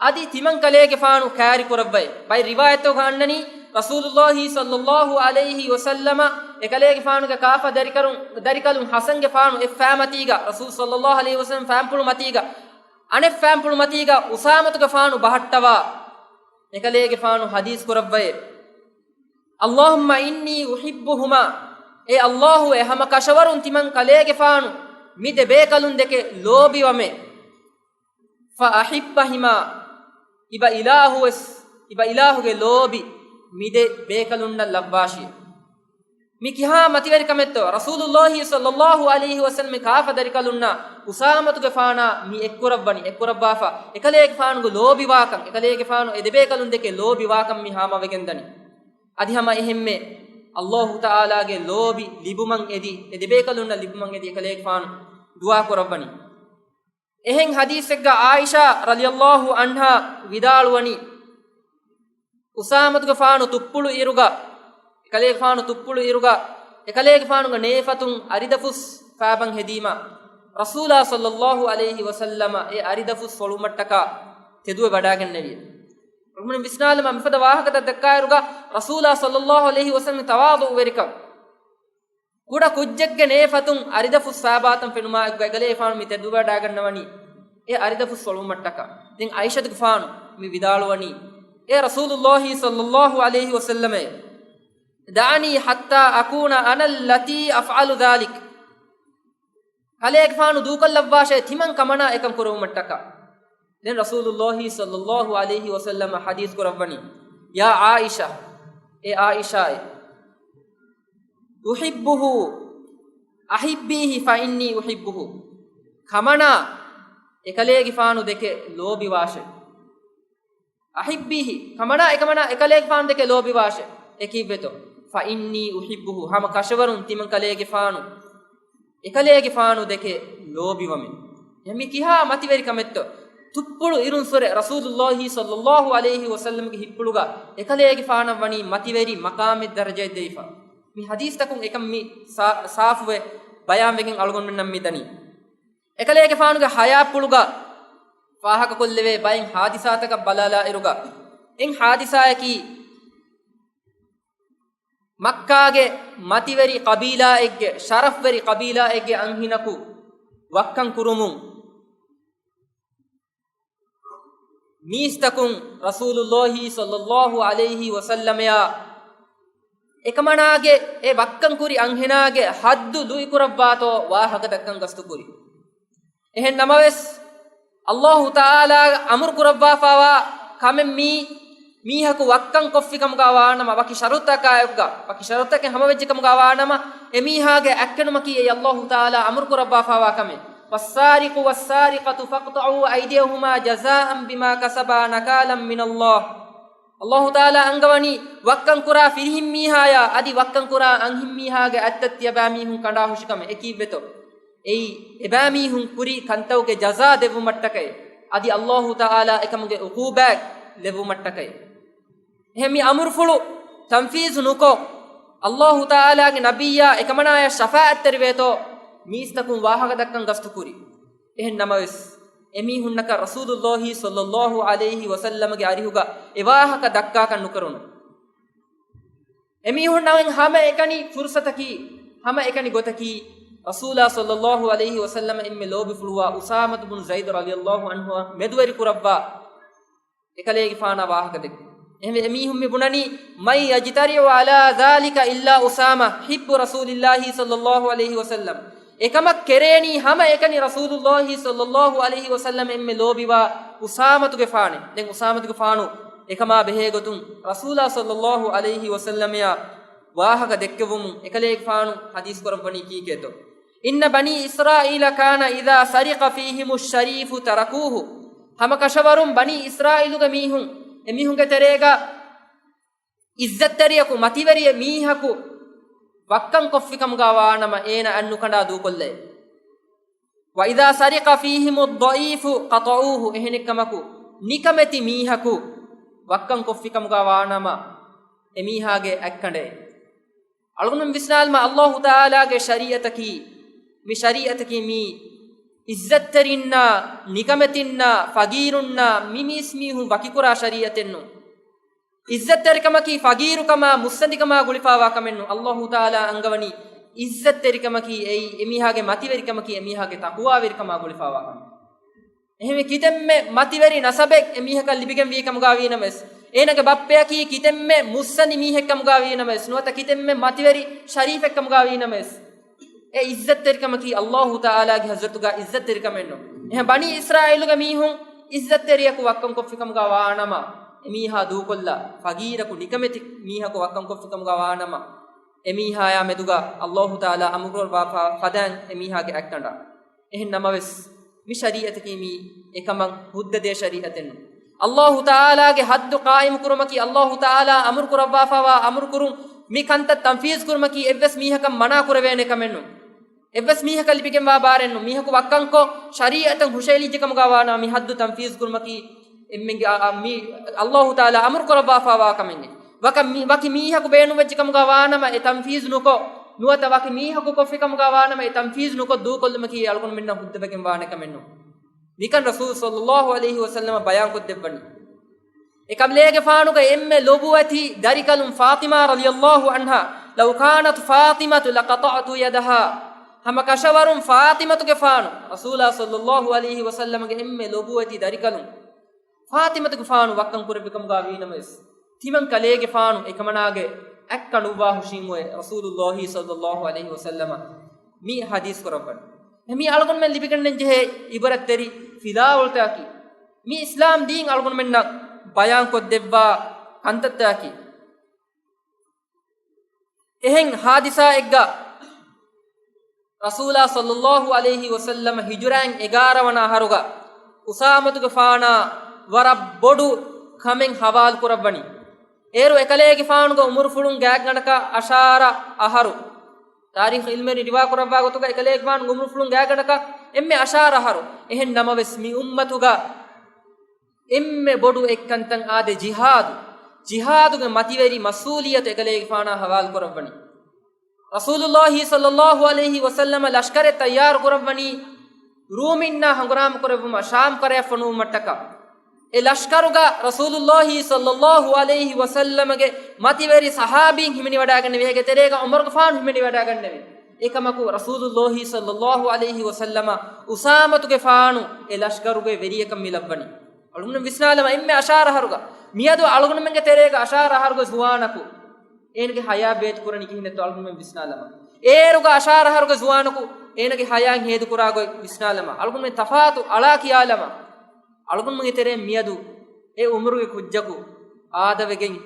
އަދި ތިމަން ކަލޭގެފާނު ކައިރި ކުރައްވައި، ބައެއް ރިވާޔަތްތަކުގަ އަންނަނީ، ރަސޫލުއްލާހި ޞައްލައްލާހު ޢަލައިހި ވަސައްލަމަ އެކަލޭގެފާނުގެ ކާފަ ދަރިކަލުން، ދަރިކަލުން ޙަސަންގެފާނު އެއްފާމަތީގަ، ރަސޫލު ޞައްލައްލާހު ޢަލައިހި ވަސައްލަމަ ފާންޕުޅު މަތީގަ، އަނެއް ފާންޕުޅު މަތީގަ އުސާމަތުގެފާނު ބަހައްޓަވާ، އެކަލޭގެފާނު ޙަދީޘް ކުރައްވައޭ، اللهم إني أحبهما، އޭ ﷲ، އެ ހަމަ ކަށަވަރުން ތިމަން ކަލޭގެފާނު މި ދެ ބޭކަލުން ދެކެ ލޯބިވަމޭ. فأحبهما، އިބަ އިލާހުވެސް، އިބަ އިލާހުގެ ލޯބި މި ދެ ބޭކަލުންނަށް ލައްވާށި. މި ކިހާ މަތިވެރިކަމެއްތޯ؟ ރަސޫލުއްލާހި ޞައްލައްލާހު ޢަލައިހި ވަސައްލަމަ ކާފަ ދަރިކަލުންނާ އުސާމަތުގެފާނާ މި އެއްކުރައްވަނީ، އެއްކުރައްވާފަ، އެކަލޭގެފާނުގެ ލޯބިވާކަން، އެކަލޭގެފާނު އެ ދެބޭކަލުން ދެކެ ލޯބިވާކަން މި ހާމަވެގެންދަނީ. އަދި ހަމަ އެހެންމެ، ﷲ ތަޢާލާގެ ލޯބި ލިބުމަށް އެދި، އެ ދެބޭކަލުންނަށް ލިބުމަށް އެދި އެކަލޭގެފާނު ދުޢާ ކުރައްވަނީ. އެހެން ޙަދީޘެއްގަ ޢާއިޝާ ރަޟިޔައްލާހު ޢަންހާ ވިދާޅުވަނީ، އުސާމަތުގެފާނު ތުއްޕުޅު އިރުގަ، އެކަލޭގެފާނު ތުއްޕުޅު އިރުގަ، އެކަލޭގެފާނުގެ ނޭފަތުން އަރިދަފުސް ފާބަން ހެދީމަ، ރަސޫލާ ޞައްލައްލާހު ޢަލައިހި ވަސައްލަމަ އެ އަރިދަފުސް ފޮޅުމަށްޓަކާ ތެދުވެ ވަޑާގެންނެވި. އަޅުގަނޑު ވިސްނާލަމާ މިފަދަ ވާހަކަތައް ދައްކާއިރުގަ، ރަސޫލާ ޞައްލައްލާހު ޢަލައިހި ވަސައްލަމަ ތަވާޟުޢުވެރިކަން، ކުޑަ ކުއްޖެއްގެ ނޭފަތުން އަރިދަފުސް ފާބާތަން ފެނުމާއެކުގަ އެކަލޭގެފާނު މި ތެދުވެވަޑާގަންނަވަނީ އެ އަރިދަފުސް ފޮޅުމަށްޓަކާ. ދެން ޢާއިޝަތުގެފާނު މި ވިދާޅުވަނީ، އޭ ރަސޫލުއްލާހި ޞައްލައްލާހު ޢަލައިހި ވަސައްލަމައޭ، دعني حتى أكون أنا التي أفعل ذلك. ކަލޭގެފާނު ދޫކޮށްލައްވާށޭ ތިމަން ކަމަނާ އެކަން ކުރެވުމަށްޓަކާ. ދެން ރަސޫލުއްލާހި ޞައްލައްލާހު ޢަލައިހި ވަސައްލަމަ ޙަދީޘް ކުރައްވަނީ، يا عائشة، އޭ ޢާއިޝާއޭ، أحبه، أحبيه فإني أحبه. ކަމަނާ އެކަލޭގެފާނު ދެކެ ލޯބިވާށޭ. أحبيه، ކަމަނާ އެކަމަނާ އެކަލޭގެފާނު ދެކެ ލޯބިވާށޭ. އެކީއްވެތޯ؟ فإني أحبه، ހަމަ ކަށަވަރުން ތިމަން ކަލޭގެފާނު، އެކަލޭގެފާނު ދެކެ ލޯބިވަމޭ. އެ މި ކިހާ މަތިވެރިކަމެއްތޯ؟ ތުއްޕުޅު އިރުން ސުރެ ރަސޫލުއްލާހި ޞައްލައްލާހު ޢަލައިހި ވަސައްލަމަގެ ހިތްޕުޅުގަ އެކަލޭގެފާނަށް ވަނީ މަތިވެރި މަޤާމެއް ދަރަޖައެއް ދެވިފަ. މި ޙަދީޘްތަކުން އެކަން މި ސާ-، ސާފުވެ ބަޔާންވެގެން އަޅުގަނޑުމެންނަށް މި ދަނީ. އެކަލޭގެފާނުގެ ޙަޔާތްޕުޅުގަ ފާހަގަކޮށްލެވޭ ބައެއް ޙާދިސާތަކަށް ބަލާލާއިރުގަ، އެއް ޙާދިސާއަކީ، މައްކާގެ މަތިވެރި ޤަބީލާއެއްގެ، ޝަރަފްވެރި ޤަބީލާއެއްގެ އަންހެނަކު ވައްކަން ކުރުމުން، މީސްތަކުން ރަސޫލުއްލާހި ޞައްލައްލާހު ޢަލައިހި ވަސައްލަމަޔާ އެކަމަނާގެ އެ ވައްކަން ކުރި އަންހެނާގެ ޙައްދު ލުއިކުރައްވާތޯ ވާހަކަދައްކަން ގަސްތުކުރި. އެހެން ނަމަވެސް، ﷲ ތަޢާލާ އަމުރު ކުރައްވާފާވާ ކަމެއް މީ، މީހަކު ވައްކަން ކޮށްފި ކަމުގަ ވާނަމަ، ވަކި ޝަރުޠަކާއެކުގަ، ވަކި ޝަރުޠަކެއް ހަމަވެއްޖެ ކަމުގަ ވާނަމަ، އެމީހާގެ އަތްކެނޑުމަކީ އެއީ ﷲ ތަޢާލާ އަމުރު ކުރައްވާފާވާ ކަމެއް. والسارق والسارقة فاقطعوا أيديهما جزاء بما كسبا نكالا من الله. ﷲ ތަޢާލާ އަންގަވަނީ، ވައްކަން ކުރާ ފިރިހެން މީހާޔާ އަދި ވައްކަން ކުރާ އަންހެން މީހާގެ އަތްތައް ތިޔަބައިމީހުން ކަނޑާހުށި ކަމެއް. އެކީއްވެތޯ؟ އެއީ އެބައިމީހުން ކުރި ކަންތައުގެ ޖަޒާ ދެއްވުމަށްޓަކައި، އަދި ﷲ ތަޢާލާ އެކަމުގެ ޢުޤޫބާތް ލެއްވުމަށްޓަކައި. އެހެން މި އަމުރުފުޅު ތަންފީޒު ނުކޮށް، ﷲ ތަޢާލާގެ ނަބިއްޔާ އެކަމަނާޔަށް ޝަފާޢަތްތެރިވޭތޯ، މީސްތަކުން ވާހަކަ ދައްކަން ގަސްތުކުރި. އެހެން ނަމަވެސް، އެމީހުންނަކަށް ރަސޫލުއްލާހި ޞައްލައްލާހު ޢަލައިހި ވަސައްލަމަގެ އަރިހުގަ އެ ވާހަކަ ދައްކާކަށް ނުކެރުނު. އެމީހުންނަށް ހަމައެކަނި ފުރުޞަތަކީ، ހަމައެކަނި ގޮތަކީ، ރަސޫލާ ޞައްލައްލާހު ޢަލައިހި ވަސައްލަމަ އެންމެ ލޯބިފުޅުވާ އުސާމަތު ބުނު ޒައިދު ރަޟިޔައްލާހު ޢަންހުއާ މެދުވެރި ކުރައްވާ އެކަލޭގެފާނާ ވާހަކަ ދެއްކުން. އެހެންވެ، އެމީހުން މި ބުނަނީ، من يجترئ على ذلك إلا أسامة حب رسول الله صلى الله عليه وسلم. އެކަމަށް ކެރޭނީ ހަމައެކަނި ރަސޫލުއްލާހި ޞައްލައްލާހު ޢަލައިހި ވަސައްލަމަ އެންމެ ލޯބިވާ އުސާމަތުގެފާނެ. ދެން އުސާމަތުގެފާނު އެކަމާ ބެހޭގޮތުން ރަސޫލާ ޞައްލައްލާހު ޢަލައިހި ވަސައްލަމަޔާ ވާހަކަ ދެއްކެވުމުން އެކަލޭގެފާނު ޙަދީޘް ކުރައްވަނީ ކީކޭތޯ؟ إن بني إسرائيل كان إذا سرق فيهم الشريف تركوه. ހަމަ ކަށަވަރުން ބަނީ އިސްރާއީލުގެ މީހުން، އެމީހުންގެ ތެރޭގަ އިއްޒަތްތެރިޔަކު، މަތިވެރި މީހަކު ވައްކަން ކޮށްފިކަމުގަ ވާނަމަ، އޭނަ އަތް ނުކަނޑާ ދޫކޮށްލައެވެ. وإذا سرق فيهم الضعيف قطعوه. އެހެނެއްކަމަކު، ނިކަމެތި މީހަކު ވައްކަން ކޮށްފިކަމުގަ ވާނަމަ، އެމީހާގެ އަތް ކަނޑައެވެ. އަޅުގަނޑު ވިސްނާލަމާ، އައްލާހު ތަޢާލާގެ ޝަރީޢަތަކީ، މި ޝަރީޢަތަކީ މީ އިއްޒަތްތެރިންނާ، ނިކަމެތިންނާ، ފަގީރުންނާ، މި މީސްމީހުން ވަކިކުރާ ޝަރީޢަތެއް ނޫން. އިއްޒަތްތެރިކަމަކީ ފަގީރުކަމާ، މުއްސަނދިކަމާ ގުޅިފާވާ ކަމެއް ނޫން. އައްލާހު ތަޢާލާ އަންގަވަނީ އިއްޒަތްތެރިކަމަކީ އެއީ، އެމީހާގެ މަތިވެރިކަމަކީ އެމީހާގެ ތަޤްވާވެރިކަމާ ގުޅިފާވާ ކަމެއް. އެހެންވެ، ކިތަންމެ މަތިވެރި ނަސަބެއް އެމީހަކަށް ލިބިގެންވީ ކަމުގަ ވީނަމަވެސް، އޭނަގެ ބައްޕަޔަކީ ކިތަންމެ މުއްސަނދި މީހެއް ކަމުގަ ވީނަމަވެސް، ނުވަތަ ކިތަންމެ މަތިވެރި ޝަރީފެއް ކަމުގަ ވީނަމަވެސް، އެ އިއްޒަތްތެރިކަމަކީ އައްލާހު ތަޢާލާގެ ޙަޟްރަތުގަ އިއްޒަތްތެރިކަމެއް ނޫން. އެހެން ބަނީ އިސްރާއީލުގެ މީހުން އިއްޒަތްތެރިޔަކު ވައްކަން ކޮށްފި ކަމުގަ ވާނަމަ، އެމީހާ ދޫކޮށްލާ، ފަގީރަކު ނިކަމެތި މީހަކު ވައްކަން ކޮށްފި ކަމުގަ ވާނަމަ، އެމީހާޔާ މެދުގަ އައްލާހު ތަޢާލާ އަމުރު ކުރައްވާފަ ފަދައިން އެމީހާގެ އަތް ކަނޑާ. އެހެން ނަމަވެސް، މި ޝަރީޢަތަކީ މީ އެކަމަށް ހުއްދަދޭ ޝަރީޢަތެއް ނޫން. އައްލާހު ތަޢާލާގެ ޙައްދު ޤާއިމު ކުރުމަކީ، އައްލާހު ތަޢާލާ އަމުރު ކުރައްވާފަވާ އަމުރު ކުރުން، މި ކަންތައް ތަންފީޒު ކުރުމަކީ އެއްވެސް މީހަކަށް މަނާ ކުރެވޭނެ ކަމެއް ނޫން. އެއްވެސް މީހަކަށް ލިބިގެންވާ ބާރެއް ނޫން. މީހަކު ވައްކަންކޮށް، ޝަރީޢަތަށް ހުށައެޅިއްޖެ ކަމުގަ ވާނަމަ، މި ޙައްދު ތަންފީޒު ކުރުމަކީ އެންމެންގެ އާ، އާ، މި އައްލާހު ތަޢާލާ އަމުރު ކުރައްވާފަވާ ކަމެއް ނޫން. ވަކަ މި، ވަކި މީހަކު ބޭނުންވެއްޖެ ކަމުގަ ވާނަމަ އެ ތަންފީޒު ނުކޮށް، ނުވަތަ ވަކި މީހަކު ކޮށްފި ކަމުގަ ވާނަމަ އެ ތަންފީޒު ނުކޮށް ދޫކޮށްލުމަކީ އަޅުގަނޑުމެންނަށް ހުއްދަވެގެން ވާނެ ކަމެއް ނޫން. މިކަން ރަސޫލު ޞައްލައްލާހު ޢަލައިހި ވަސައްލަމަ ބަޔާންކޮށްދެއްވަނީ. އެކަމަލޭގެފާނުގެ އެންމެ ލޮބުވެތި ދަރިކަލުން ފާޠިމާ ރަޟިޔައްލާހު ޢަންހާ، "لو كانت فاطمة لقطعت يدها." ހަމަ ކަށަވަރުން ފާޠިމަތުގެފާނު، ރަސޫލާ ޞައްލައްލާހު ޢަލައިހި ވަސައްލަމަގެ އެންމެ ލޮބުވެތި ދަރިކަލުން، ފާޠިމަތުގެފާނު ވައްކަން ކުރެއްވި ކަމުގަ ވީނަމަވެސް، ތިމަން ކަލޭގެފާނު އެކަމަނާގެ އަތް ކަނޑުއްވާ ހުށީމުއޭ ރަސޫލުއްލާހި ޞައްލައްލާހު ޢަލައިހި ވަސައްލަމަ މި ޙަދީޘް ކުރައްވަނީ. މީ އަޅުގަނޑުމެން ލިބިގަންނަން ޖެހޭ ޢިބްރަތްތެރި ފިލާވަޅުތަކަކީ، މި އިސްލާމް ދީން އަޅުގަނޑުމެންނަށް ބަޔާންކޮށްދެއްވާ ކަންތައްތަކަކީ. އެހެން ޙާދިސާއެއްގަ ރަސޫލާ ޞައްލައްލާހު ޢަލައިހި ވަސައްލަމަ ހިޖުރައިން އެގާރަ ވަނަ އަހަރުގަ އުސާމަތުގެފާނާ ވަރަށް ބޮޑު ކަމެއް ޙަވާލު ކުރައްވަނީ. އޭރު އެކަލޭގެފާނުގެ ޢުމުރުފުޅުން ގާތްގަނޑަކަށް އަށާރަ އަހަރު. ތާރީޚު ޢިލްމުވެރިން ރިވާ ކުރައްވާ ގޮތުގަ އެކަލޭގެފާނުގެ ޢުމުރުފުޅުން ގާތްގަނޑަކަށް އެންމެ އަށާރަ އަހަރު. އެހެން ނަމަވެސް މި އުއްމަތުގަ އެންމެ ބޮޑު އެއްކަންތައް އާދެ ޖިހާދު. ޖިހާދުގެ މަތިވެރި މަސްއޫލިއްޔަތު އެކަލޭގެފާނާ ޙަވާލު ކުރައްވަނީ. ރަސޫލުއްލާހި ޞައްލައްލާހު ޢަލައިހި ވަސައްލަމަ ލަޝްކަރެއް ތައްޔާރު ކުރައްވަނީ ރޫމިންނާ ހަނގުރާމަ ކުރެއްވުމަށް ޝާމް ކަރަޔަށް ފޮނުވުމަށްޓަކާ. އެ ލަޝްކަރުގަ ރަސޫލުއްލާހި ޞައްލައްލާހު ޢަލައިހި ވަސައްލަމަގެ މަތިވެރި ޞަޙާބީން ހިމެނިވަޑައިގަންނެވި، އޭގެ ތެރޭގަ ޢުމަރުގެފާނު ހިމެނިވަޑައިގަންނެވި. އެކަމަކު ރަސޫލުއްލާހި ޞައްލައްލާހު ޢަލައިހި ވަސައްލަމަ އުސާމަތުގެފާނު އެ ލަޝްކަރުގެ ވެރިޔަކަށް މި ލައްވަނީ. އަޅުގަނޑު ވިސްނާލަމާ، އެންމެ އަށާރަ އަހަރުގަ، މިއަދު އަޅުގަނޑުމެންގެ ތެރޭގަ އަށާރަ އަހަރުގެ ޒުވާނަކު އޭނަގެ ޙަޔާތް ބޭތުކުރަނީ ކިހިނެއްތޯ އަޅުގަނޑުމެން ވިސްނާލަމާ. އޭރުގަ އަށާރަ އަހަރުގެ ޒުވާނަކު އޭނަގެ ޙަޔާތް ހޭދަކުރާ ގޮތް ވިސްނާލަމާ. އަޅުގަނޑުމެން ތަފާތު އަޅާ ކިޔާލަމާ. އަޅުގަނޑުމެންގެ ތެރޭ މިއަދު އެ ޢުމުރުގެ ކުއްޖަކު އާދަވެގެން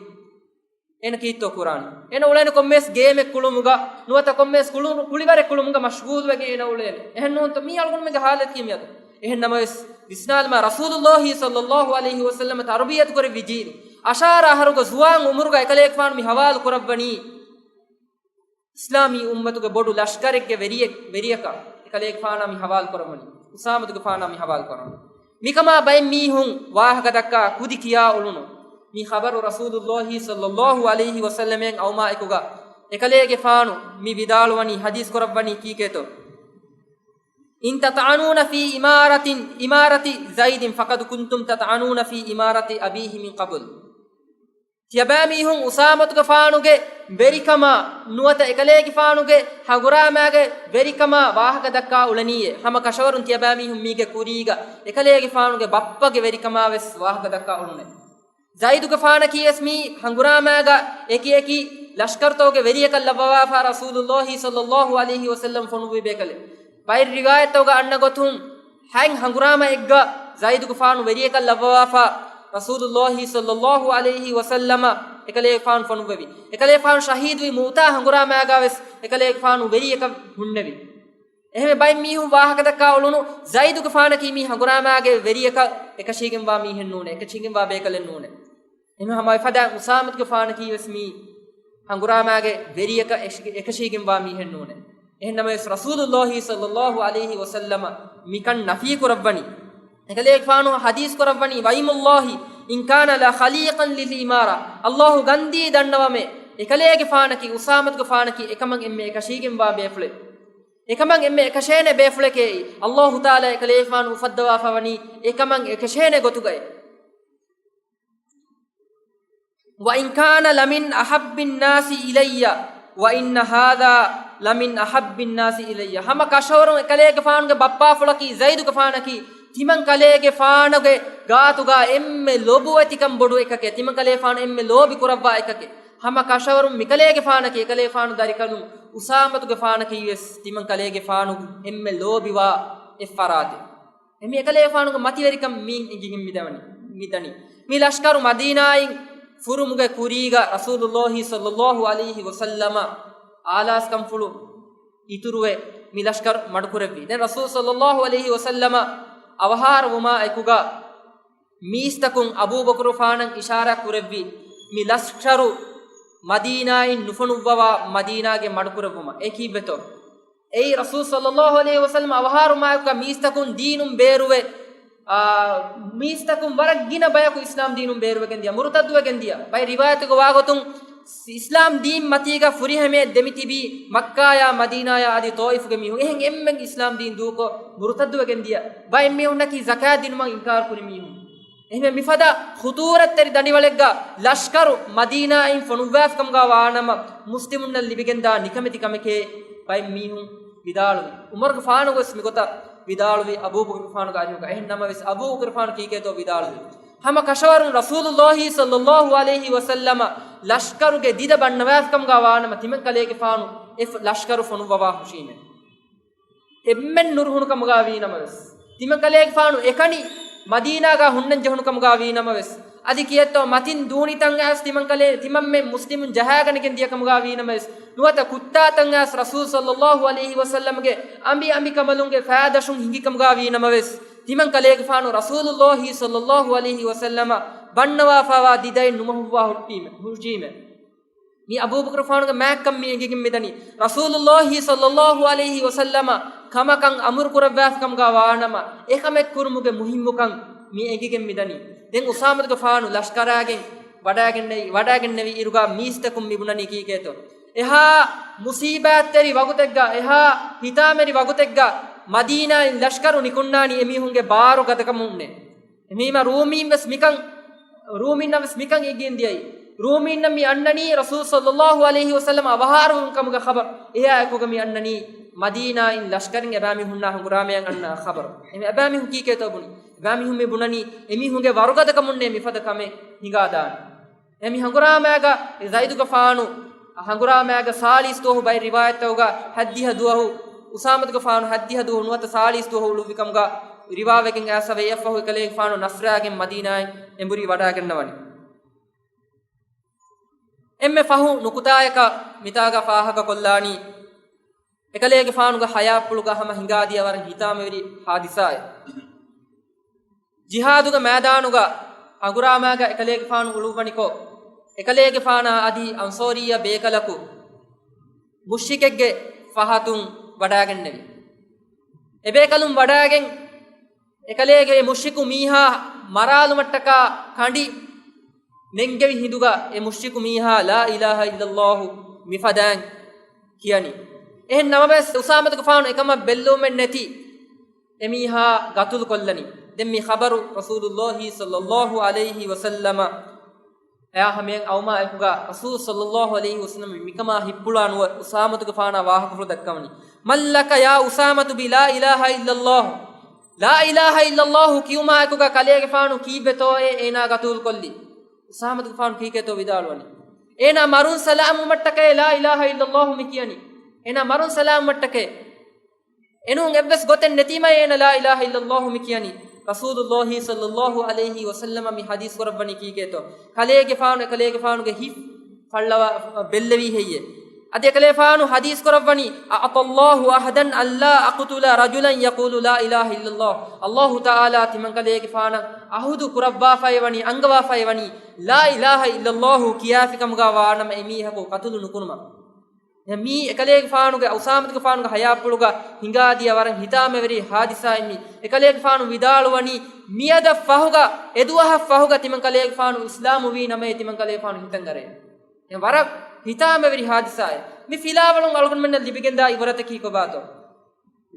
އޭނަ ކީއްތޯ ކުރާނީ؟ އޭނަ އުޅޭނެ ކޮންމެސް ގޭމެއް ކުޅުމުގަ، ނުވަތަ ކޮންމެސް ކުޅު-، ކުޅިވަރެއް ކުޅުމުގަ މަޝްޣޫލުވެގެން އޭނަ އުޅޭނެ. އެހެން ނޫންތަ؟ މީ އަޅުގަނޑުމެންގެ ޙާލަތަކީ މިއަދު. އެހެން ނަމަވެސް، ވިސްނާލަމާ، ރަސޫލުއްލާހި ޞައްލައްލާހު ޢަލައިހި ވަސައްލަމަ ތަރުބިޔަތު ކުރެއްވި ޖީލު، އަށާރަ އަހަރުގެ ޒުވާން ޢުމުރުގަ އެކަލޭގެފާނު މި ޙަވާލު ކުރައްވަނީ، އިސްލާމީ އުއްމަތުގެ ބޮޑު ލަޝްކަރެއްގެ ވެރިއެއް، ވެރިޔަކަށް އެކަލޭގެފާނާ މި ޙަވާލު ކުރައްވަނީ، އުސާމަތުގެފާނާ މި ޙަވާލު ކުރަން. މިކަމާ ބައެއް މީހުން ވާހަކަ ދައްކާ ކުދި ކިޔާ އުޅުނު. މި ޚަބަރު ރަސޫލުއްލާހި ޞައްލައްލާހު ޢަލައިހި ވަސައްލަމައަށް އައުމާއެކުގަ އެކަލޭގެފާނު މި ވިދާޅުވަނީ، ޙަދީޘް ކުރައްވަނީ ކީކޭތޯ؟ "إن تطعنون في إمارة، إمارة زيد فقد كنتم تطعنون في إمارة أبيه من قبل." ތިޔަބައިމީހުން އުސާމަތުގެފާނުގެ ވެރިކަމާ ނުވަތަ އެކަލޭގެފާނުގެ ހަނގުރާމައިގެ ވެރިކަމާ ވާހަކަ ދައްކާ އުޅެނީއޭ. ހަމަ ކަށަވަރުން ތިޔަބައިމީހުން މީގެ ކުރީގަ އެކަލޭގެފާނުގެ ބައްޕަގެ ވެރިކަމާ ވެސް ވާހަކަ ދައްކާ އުޅުނޭ. ޒައިދުގެފާނަކީ ވެސް މީ ހަނގުރާމައިގަ އެކި އެކި ލަޝްކަރުތަކުގެ ވެރިޔަކަށް ލައްވަވާފަ ރަސޫލުއްލާހި ޞައްލައްލާހު ޢަލައިހި ވަސައްލަމަ ފޮނުއްވި ބޭކަލެއް. ބައެއް ރިވާޔަތްތަކުގަ އަންނަ ގޮތުން، ހަތް ހަނގުރާމައެއްގަ ޒައިދުގެފާނު ވެރިޔަކަށް ލައްވަވާފަ، ރަސޫލުއްލާހި ޞައްލައްލާހު ޢަލައިހި ވަސައްލަމަ އެކަލޭގެފާނު ފޮނުއްވެވި. އެކަލޭގެފާނު ޝަހީދުވި މުއުތާ ހަނގުރާމައިގަ ވެސް އެކަލޭގެފާނު ވެރިޔަކަށް ހުންނެވި. އެހެންވެ ބައެއް މީހުން ވާހަކަދައްކާ އުޅުނު ޒައިދުގެފާނަކީ މީ ހަނގުރާމާގެ ވެރިޔަކަށް އެކަށީގެންވާ މީހެއް ނޫނޭ، އެކަށީގެންވާ ބޭކަލެއް ނޫނޭ. އެހެންވެ ހަމަ އެފަދައިން އުސާމަތުގެފާނަކީވެސް މީ ހަނގުރާމާގެ ވެރިޔަކަށް އެކަށީގެންވާ މީހެއް ނޫނޭ. އެހެންނަމަވެސް ރަސޫލުﷲ ޞައްލަﷲ ޢަލައިހި ވަސައްލަމަ މިކަން ނަފީ ކުރައްވަނީ. އެކަލޭގެފާނު ޙަދީޘް ކުރައްވަނީ، "وأيم الله إن كان لخليقا للإمارة." ﷲ ގަންދީ ދަންނަވަމޭ، އެކަލޭގެފާނަކީ، އުސާމަތުގެފާނަކީ އެކަމަށް އެންމެ އެކަށީގެންވާ ބޭފުޅެއް. އެކަމަށް އެންމެ އެކަށޭނެ ބޭފުޅެކޭ. ﷲ ތަޢާލާ އެކަލޭގެފާނު އުފައްދަވާފަވަނީ އެކަމަށް އެކަށޭނެ ގޮތުގައި. "وإن كان لمن أحب الناس إلي وإن هذا لمن أحب الناس إلي." ހަމަ ކަށަވަރުން އެކަލޭގެފާނުގެ ބައްޕާފުޅަކީ ޒައިދުގެފާނަކީ، ތިމަން ކަލޭގެފާނުގެ ގާތުގަ އެންމެ ލޮބުވެތިކަން ބޮޑު އެކަކޭ، ތިމަން ކަލޭގެފާނު އެންމެ ލޯބި ކުރައްވާ އެކަކޭ. ހަމަ ކަށަވަރުން މިކަލޭގެފާނަކީ، އެކަލޭގެފާނު ދަރިކަލުން އުސާމަތުގެފާނަކީވެސް ތިމަން ކަލޭގެފާނު އެންމެ ލޯބިވާ އެއްފަރާތެއް. އެމީ އެކަލޭގެފާނުގެ މަތިވެރިކަން މީން އެނގިގެން މިދަނީ، މިދަނީ. މި ލަޝްކަރު މަދީނާއިން ފުރުމުގެ ކުރީގަ ރަސޫލުﷲ ޞައްލަﷲ ޢަލައިހި ވަސައްލަމަ އާލާސްކަންފުޅު އިތުރުވެ މި ލަޝްކަރު މަޑުކުރެއްވި. ދެން ރަސޫލު ޞައްލަﷲ ޢަލައިހި ވަސައްލަމަ އަވަހާރަވުމާ އެކުގަ މީސްތަކުން އަބޫބަކުރުފާނަށް އިޝާރާތް ކުރެއްވި، މި ލަޝްކަރު މަދީނާއިން ނުފޮނުއްވަވާ މަދީނާގެ މަޑުކުރެއްވުމަށް. އެ ކީއްވެތޯ؟ އެއީ ރަސޫލު ޞައްލަﷲ ޢަލައިހި ވަސައްލަމަ އަވަހާރުމާއެކުގަ މީސްތަކުން ދީނުން ބޭރުވެ، އާ، މީސްތަކުން ވަރަށް ގިނަ ބަޔަކު އިސްލާމް ދީނުން ބޭރުވެގެން ދިޔަ، މުރުތައްދުވެގެން ދިޔަ. ބައެއް ރިވާޔަތުގަ ވާގޮތުން އިސްލާމް ދީން މަތީގަ ފުރިހަމަޔަށް ދެމިތިބީ މައްކާޔާ މަދީނާޔާ އަދި ޠާއިފުގެ މީހުން. އެހެން އެންމެން އިސްލާމް ދީން ދޫކޮށް މުރުތައްދުވެގެން ދިޔަ. ބައެއް މީހުންނަކީ ޒަކާތް ދިނުމަށް އިންކާރު ކުރި މީހުން. އެހެންވެ މިފަދަ ޚުޠޫރަތްތެރި ދަނޑިވަޅެއްގަ ލަޝްކަރު މަދީނާއިން ފޮނުއްވާފިކަމުގަ ވާނަމަ، މުސްލިމުންނަށް ލިބިގެންދާ ނިކަމެތި ކަމެކޭ ބައެއް މީހުން ވިދާޅުވި. ޢުމަރުގެފާނު ވެސް މިގޮތަށް ވިދާޅުވި އަބޫބަކުރުގެފާނުގެ އަރިހުގަ. އެހެން ނަމަވެސް އަބޫބަކުރުގެފާނު ކީކޭތޯ ވިދާޅުވި؟ ހަމަ ކަށަވަރުން ރަސޫލުﷲ ޞައްލަﷲ ޢަލައިހި ވަސައްލަމަ ލަޝްކަރުގެ ދިދަ ބަންނަވާފިކަމުގަ ވާނަމަ، ތިމަން ކަލޭގެފާނު އެ ފު-، ލަޝްކަރު ފޮނުއްވަވާ ހުށީމެ. އެންމެން ނުރުހުނު ކަމުގަ ވީނަމަވެސް، ތިމަން ކަލޭގެފާނު އެކަނި މަދީނާގަ ހުންނަން ޖެހުނު ކަމުގަ ވީނަމަވެސް، އަދި ކިޔައްތޯ މަތިން ދޫނިތަން އައިސް ތިމަން ކަލޭ، ތިމަންމެން މުސްލިމުން ޖަހާގަނެގެން ދިޔަ ކަމުގަ ވީނަމަވެސް، ނުވަތަ ކުއްތާތަން އައިސް ރަސޫލު ޞައްލަﷲ ޢަލައިހި ވަސައްލަމްގެ އަނބި އަނބި ކަނބަލުންގެ ފައިދަށުން ހިނގި ކަމުގަ ވީނަމަވެސް، ތިމަން ކަލޭގެފާނު ރަސޫލުﷲ ޞައްލަﷲ ޢަލައިހި ވަސައްލަމަ ބަންނަވާފައިވާ ދިދައެއް ނުމޮހުއްވާ ހުއްޓީމެ، ހުށީމެ. މި އަބޫބަކުރުފާނުގެ މާތްކަން މި އެނގިގެން މިދަނީ. ރަސޫލުﷲ ޞައްލަﷲ ޢަލައިހި ވަސައްލަމަ ކަމަކަށް އަމުރު ކުރައްވާފިކަމުގަ ވާނަމަ، އެކަމެއް ކުރުމުގެ މުހިއްމުކަން މި އެނގިގެން މިދަނީ. ދެން އުސާމަތުގެފާނު ލަޝްކަރާގެން ވަޑައިގެންނެވި، ވަޑައިގެންނެވި އިރުގަ މީސްތަކުން މި ބުނަނީ ކީކޭތޯ؟ އެހާ މުސީބާތްތެރި ވަގުތެއްގަ، އެހާ ހިތާމަވެރި ވަގުތެއްގަ މަދީނާއިން ލަޝްކަރު ނިކުންނާނީ އެމީހުންގެ ބާރު ގަދަކަމުންނޭ. އެހެންވީމަ ރޫމީން ވެސް މިކަން، ރޫމީންނަށް ވެސް މިކަން އެނގިގެން ދިޔައީ. ރޫމީންނަށް މި އަންނަނީ ރަސޫލު ޞައްލަﷲ ޢަލައިހި ވަސައްލަމަ އަވަހާރަވުން ކަމުގެ ޚަބަރު. އެހާ އެކުގަ މި އަންނަނީ މަދީނާއިން ލަޝްކަރިން އެބައިމީހުންނާ ހަނގުރާމަޔަށް އަންނަ ޚަބަރު. އެމީ އެބައިމީހުން ކީކޭތޯ ބުނީ؟ އެބައިމީހުން މި ބުނަނީ އެމީހުންގެ ވަރުގަދަކަމުންނޭ މިފަދަ ކަމެއް ހިނގާދާނެ. އެ މި ހަނގުރާމައިގަ ޒައިދުގެފާނު، ހަނގުރާމައިގަ ސާޅީސް ދުވަހު، ބައެއް ރިވާޔަތްތަކުގަ ހަތްދިހަ ދުވަހު، އުސާމަތުގެފާނު ހަތްދިހަ ދުވަހު ނުވަތަ ސާޅީސް ދުވަހު އުޅުއްވިކަމުގަ ރިވާވެގެން އައިސް އެއަށްފަހު އެކަލޭގެފާނު ނަޞްރާގެން މަދީނާއިން އެނބުރި ވަޑައިގަންނަވަނީ. އެންމެ ފަހު ނުކުތާއަކަށް މިތާގަ ފާހަގަކޮށްލާނީ، އެކަލޭގެފާނުގެ ޙަޔާތްޕުޅުގަ ހަމަ ހިނގާދިޔަ ވަރަށް ހިތާމަވެރި ޙާދިސާއެއް. ޖިހާދުގެ މައިދާނުގަ ހަނގުރާމައިގަ އެކަލޭގެފާނު އުޅުއްވަނިކޮށް، އެކަލޭގެފާނާ އަދި އަންޞާރިއްޔަ ބޭކަލަކު މުޝްރިކެއްގެ ފަހަތުން ވަޑައިގެންނެވި. އެބޭކަލުން ވަޑައިގެން އެކަލޭގެ އެ މުޝްރިކު މީހާ މަރާލުމަށްޓަކާ ކަނޑި ނެންގެވި ހިނދުގަ އެ މުޝްރިކު މީހާ ލާ އިލާހަ އިއްލައްލާހު މިފަދައިން ކިޔަނީ. އެހެން ނަމަވެސް، އުސާމަތުގެފާނު އެކަމަށް ބެއްލެވުމެއް ނެތި އެމީހާ ގަތުލު ކޮށްލަނީ. ދެން މި ޚަބަރު ރަސޫލުﷲ ޞައްލައްލާހު ޢަލައިހި ވަސައްލަމަ އެއާ ހަމަޔަށް އައުމާ އެކުގަ ރަސޫލު ޞައްލައްލާހު ޢަލައިހި ވަސައްލަމަ މިކަމާ ހިއްޕުޅާ ނުވެ އުސާމަތުގެފާނާ ވާހަކަފުޅު ދައްކަވަނީ. مَنْ لَكَ يَا أُسَامَةُ بِلَا إِلَٰهَ إِلَّا اللَّهُ؟ ލާ އިލާހަ އިއްލައްލާހު ކިޔުމާއެކުގަ ކަލޭގެފާނު ކީއްވެތޯއޭ އޭނާ ގަތުލުކޮށްލީ؟ އުސާމަތުގެފާނު ކީކޭތޯ ވިދާޅުވަނީ؟ އޭނާ މަރުން ސަލާމުވުމަށްޓަކައޭ ލާ އިލާހަ އިއްލައްލާހު މި ކިޔަނީ. އޭނާ މަރުން ސަލާމުވުމަށްޓަކައޭ. އެނޫން އެއްވެސް ގޮތެއް ނެތީމައޭ އޭނާ ލާ އިލާހަ އިއްލައްލާހު މި ކިޔަނީ. ރަސޫލުﷲ ޞައްލައްލާހު ޢަލައިހި ވަސައްލަމަ މި ޙަދީޘް ކުރައްވަނީ ކީކޭތޯ؟ ކަލޭގެފާނު އެކަލޭގެފާނުގެ ހިތް ފަޅުލަވާ ބެއްލެވީ ހެއްޔޭ؟ އަދި އެކަލޭފާނު ޙަދީޘް ކުރައްވަނީ، أعطى الله عهدا ألا أقتل رجلا يقول لا إله إلا الله. ﷲ ތަޢާލާ ތިމަންކަލޭގެފާނަށް ޢަހުދު ކުރައްވާފައިވަނީ، އަންގަވާފައިވަނީ، لا إله إلا الله ކިޔާފިކަމުގަ ވާނަމަ އެމީހަކު ޤަތުލު ނުކުރުމަށް. ދެން މީ އެކަލޭގެފާނުގެ، އުސާމަތުގެފާނުގެ ޙަޔާތްޕުޅުގަ ހިނގާދިޔަ ވަރަށް ހިތާމަވެރި ޙާދިސާއެއް މީ. އެކަލޭގެފާނު ވިދާޅުވަނީ، މިއަދަށް ފަހުގަ، އެދުވަހަށް ފަހުގަ ތިމަންކަލޭގެފާނު އިސްލާމުވީ ނަމައޭ ތިމަންކަލޭގެފާނު ހިތަށް އަރޭ. އެ ވަރަށް ހިތާމަވެރި ޙާދިސާއެއް. މި ފިލާވަޅުން އަޅުގަނޑުމެންނަށް ލިބިގެންދާ ޢިބްރަތަކީ ކޮބާތޯ؟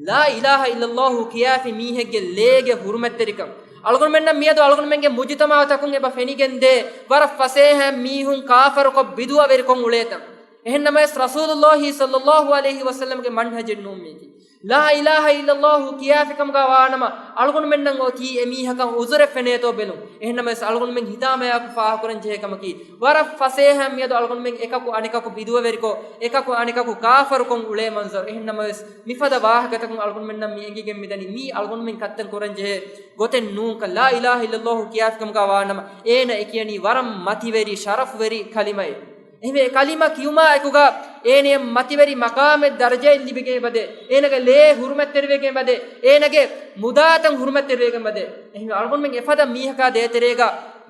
لا إله إلا الله ކިޔާފި މީހެއްގެ ލޭގެ ޙުރުމަތްތެރިކަން. އަޅުގަނޑުމެންނަށް މިއަދު އަޅުގަނޑުމެންގެ މުޖުތަމަޢުތަކުން އެބަ ފެނިގެންދޭ ވަރަށް ފަސޭހައިން މީހުން ކާފަރުކޮށް ބިދުޢަވެރިކޮށް އުޅޭތަން. އެހެންނަމަވެސް ރަސޫލުﷲ ޞައްލައްލާހު ޢަލައިހި ވަސައްލަމްގެ މަންހަޖެއް ނޫން މީކީ. لا إله إلا الله ކިޔާފިކަމުގަ ވާނަމަ، އަޅުގަނޑުމެންނަށް އޮތީ އެމީހަކަށް ޢުޛުރެއް ފެނޭތޯ ބެލުން. އެހެންނަމަވެސް އަޅުގަނޑުމެން ހިތާމަޔާއެކު ފާހަގަކުރަން ޖެހޭ ކަމަކީ، ވަރަށް ފަސޭހައިން މިއަދު އަޅުގަނޑުމެން އެކަކު އަނެކަކު ބިދުޢަވެރިކޮށް، އެކަކު އަނެކަކު ކާފަރުކޮށް އުޅޭ މަންޒަރު. އެހެންނަމަވެސް، މިފަދަ ވާހަކަތަކުން އަޅުގަނޑުމެންނަށް މި އެނގިގެން މިދަނީ، މީ އަޅުގަނޑުމެން ކައްތަން ކުރަން ޖެހޭ ގޮތެއް ނޫންކަން. لا إله إلا الله ކިޔާފިކަމުގަ ވާނަމަ، އޭނަ އެކިޔަނީ ވަރަށް މަތިވެރި، ޝަރަފުވެރި ކަލިމައެއް. އެހެންވެ، އެ ކަލިމަ ކިޔުމާ އެކުގަ އޭނަޔަށް މަތިވެރި މަޤާމެއް ދަރަޖައެއް ލިބިގެން އެބަދޭ، އޭނަގެ ލޭ ޙުރުމަތްތެރިވެގެން އެބަދޭ، އޭނަގެ މުދާތައް ޙުރުމަތްތެރިވެގެން އެބަދޭ. އެހެންވެ، އަޅުގަނޑުމެން އެފަދަ މީހަކާ ދޭތެރޭގަ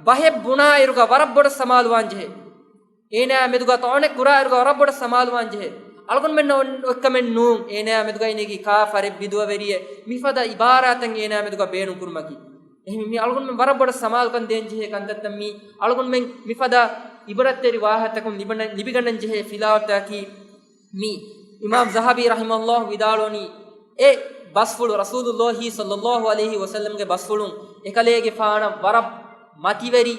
ބަހެއް ބުނާއިރުގަ ވަރަށް ބޮޑަށް ސަމާލުވާން ޖެހޭ. އޭނާ މެދުގަ ޠަޢުނެއް ކުރާއިރުގަ ވަރަށް ބޮޑަށް ސަމާލުވާން ޖެހޭ. އަޅުގަނޑުމެންނަށް އޮތް، އޮތްކަމެއް ނޫން، އޭނާ މެދުގައި ނެގި ކާފަރެއް، ބިދުޢަވެރިއެއް، މިފަދަ ޢިބާރާތެއް އޭނާ މެދުގަ ބޭނުން ކުރުމަކީ. އެހެން މި އަޅުގަނޑުމެން ވަރަށް ބޮޑަށް ސަމާލުކަން ދޭން ޖެހޭ ކަންތައްތައް މީ. އަޅުގަނޑުމެން މިފަދަ ޢިބްރަތްތެރި ވާހަކަތަކުން ލިބަނ-، ލިބިގަންނަން ޖެހޭ ފިލާވަޅުތަކަކީ މީ. އިމާމް ޒަހަބީ ރަޙިމަހުﷲ ވިދާޅުވަނީ، އެ ބަސްފުޅު ރަސޫލުﷲ ޞައްލައްލާހު ޢަލައިހި ވަސައްލަމްގެ ބަސްފުޅުން އެކަލޭގެފާނަށް ވަރަށް މަތިވެރި،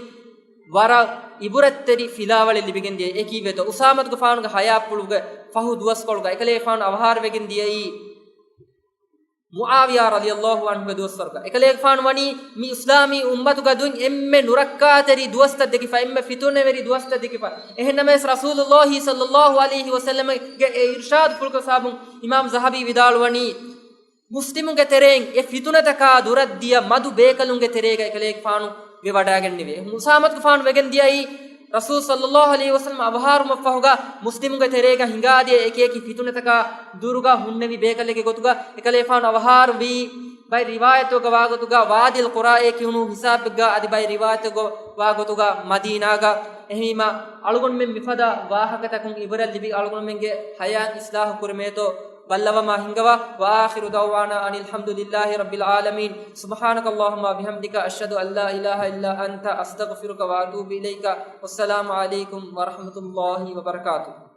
ވަރަށް ޢިބްރަތްތެރި ފިލާވަޅެއް ލިބިގެން ދިޔަ. އެ ކީއްވެތޯ؟ އުސާމަތުގެފާނުގެ ޙަޔާތްޕުޅުގެ ފަހު ދުވަސްކޮޅުގަ އެކަލޭގެފާނު އަވަހާރަވެގެން ދިޔައީ، މުޢާވިޔާ ރަޟިޔަﷲ ޢަންހުގެ ދުވަސްވަރުގަ އެކަލޭގެފާނު ވަނީ މި އިސްލާމީ އުއްމަތުގަ ދުން އެންމެ ނުރައްކާތެރި ދުވަސްތައް ދެކިފަ، އެންމެ ފިތުނަވެރި ދުވަސްތައް ދެކިފަ. އެހެންނަމަވެސް، ރަސޫލުﷲ ޞައްލައްލާހު ޢަލައިހި ވަސައްލަމްގެ އެ އިރުޝާދު ފުޅުކޮށް ސަބަބުން އިމާމް ޒަހަބީ ވިދާޅުވަނީ، މުސްލިމުންގެ ތެރެއިން އެ ފިތުނަތަކާ ދުރަށް ދިޔަ މަދު ބޭކަލުންގެ ތެރޭގަ އެކަލޭގެފާނު ވެވަޑައިގެންނެވި. އެހެން އުސާމަތުގެފާނު ވެގެން ދިޔައީ، ރަސޫލު ޞައްލައްލާހު ޢަލައިހި ވަސައްލަމް އަވަހާރުމަށްފަހުގަ މުސްލިމުންގެ ތެރޭގަ ހިނގާދިޔަ އެކިއެކި ފިތުނަތަކާ ދުރުގަ ހުންނެވި ބޭކަލެއްގެ ގޮތުގަ އެކަލޭފާނު އަވަހާރުވީ. ބައެއް ރިވާޔަތުގަ ވާގޮތުގަ ވާދިލް ޤުރާއޭ ކިޔުނު ހިސާބެއްގަ، އަދި ބައެއް ރިވާޔަތުގަ ވާގޮތުގަ މަދީނާގަ. އެހެންވީމަ، އަޅުގަނޑުމެން މިފަދަ ވާހަކަތަކުން ޢިބްރަތް ލިބި އަޅުގަނޑުމެންގެ ޙަޔާތް އިޞްލާޙު ކުރެމޭތޯ ބައްލަވަމާ ހިންގަވާ. وآخر دعوانا أن الحمد لله رب العالمين. سبحانك اللهم وبحمدك، أشهد أن لا إله إلا أنت، أستغفرك وأتوب إليك. والسلام عليكم ورحمة الله وبركاته.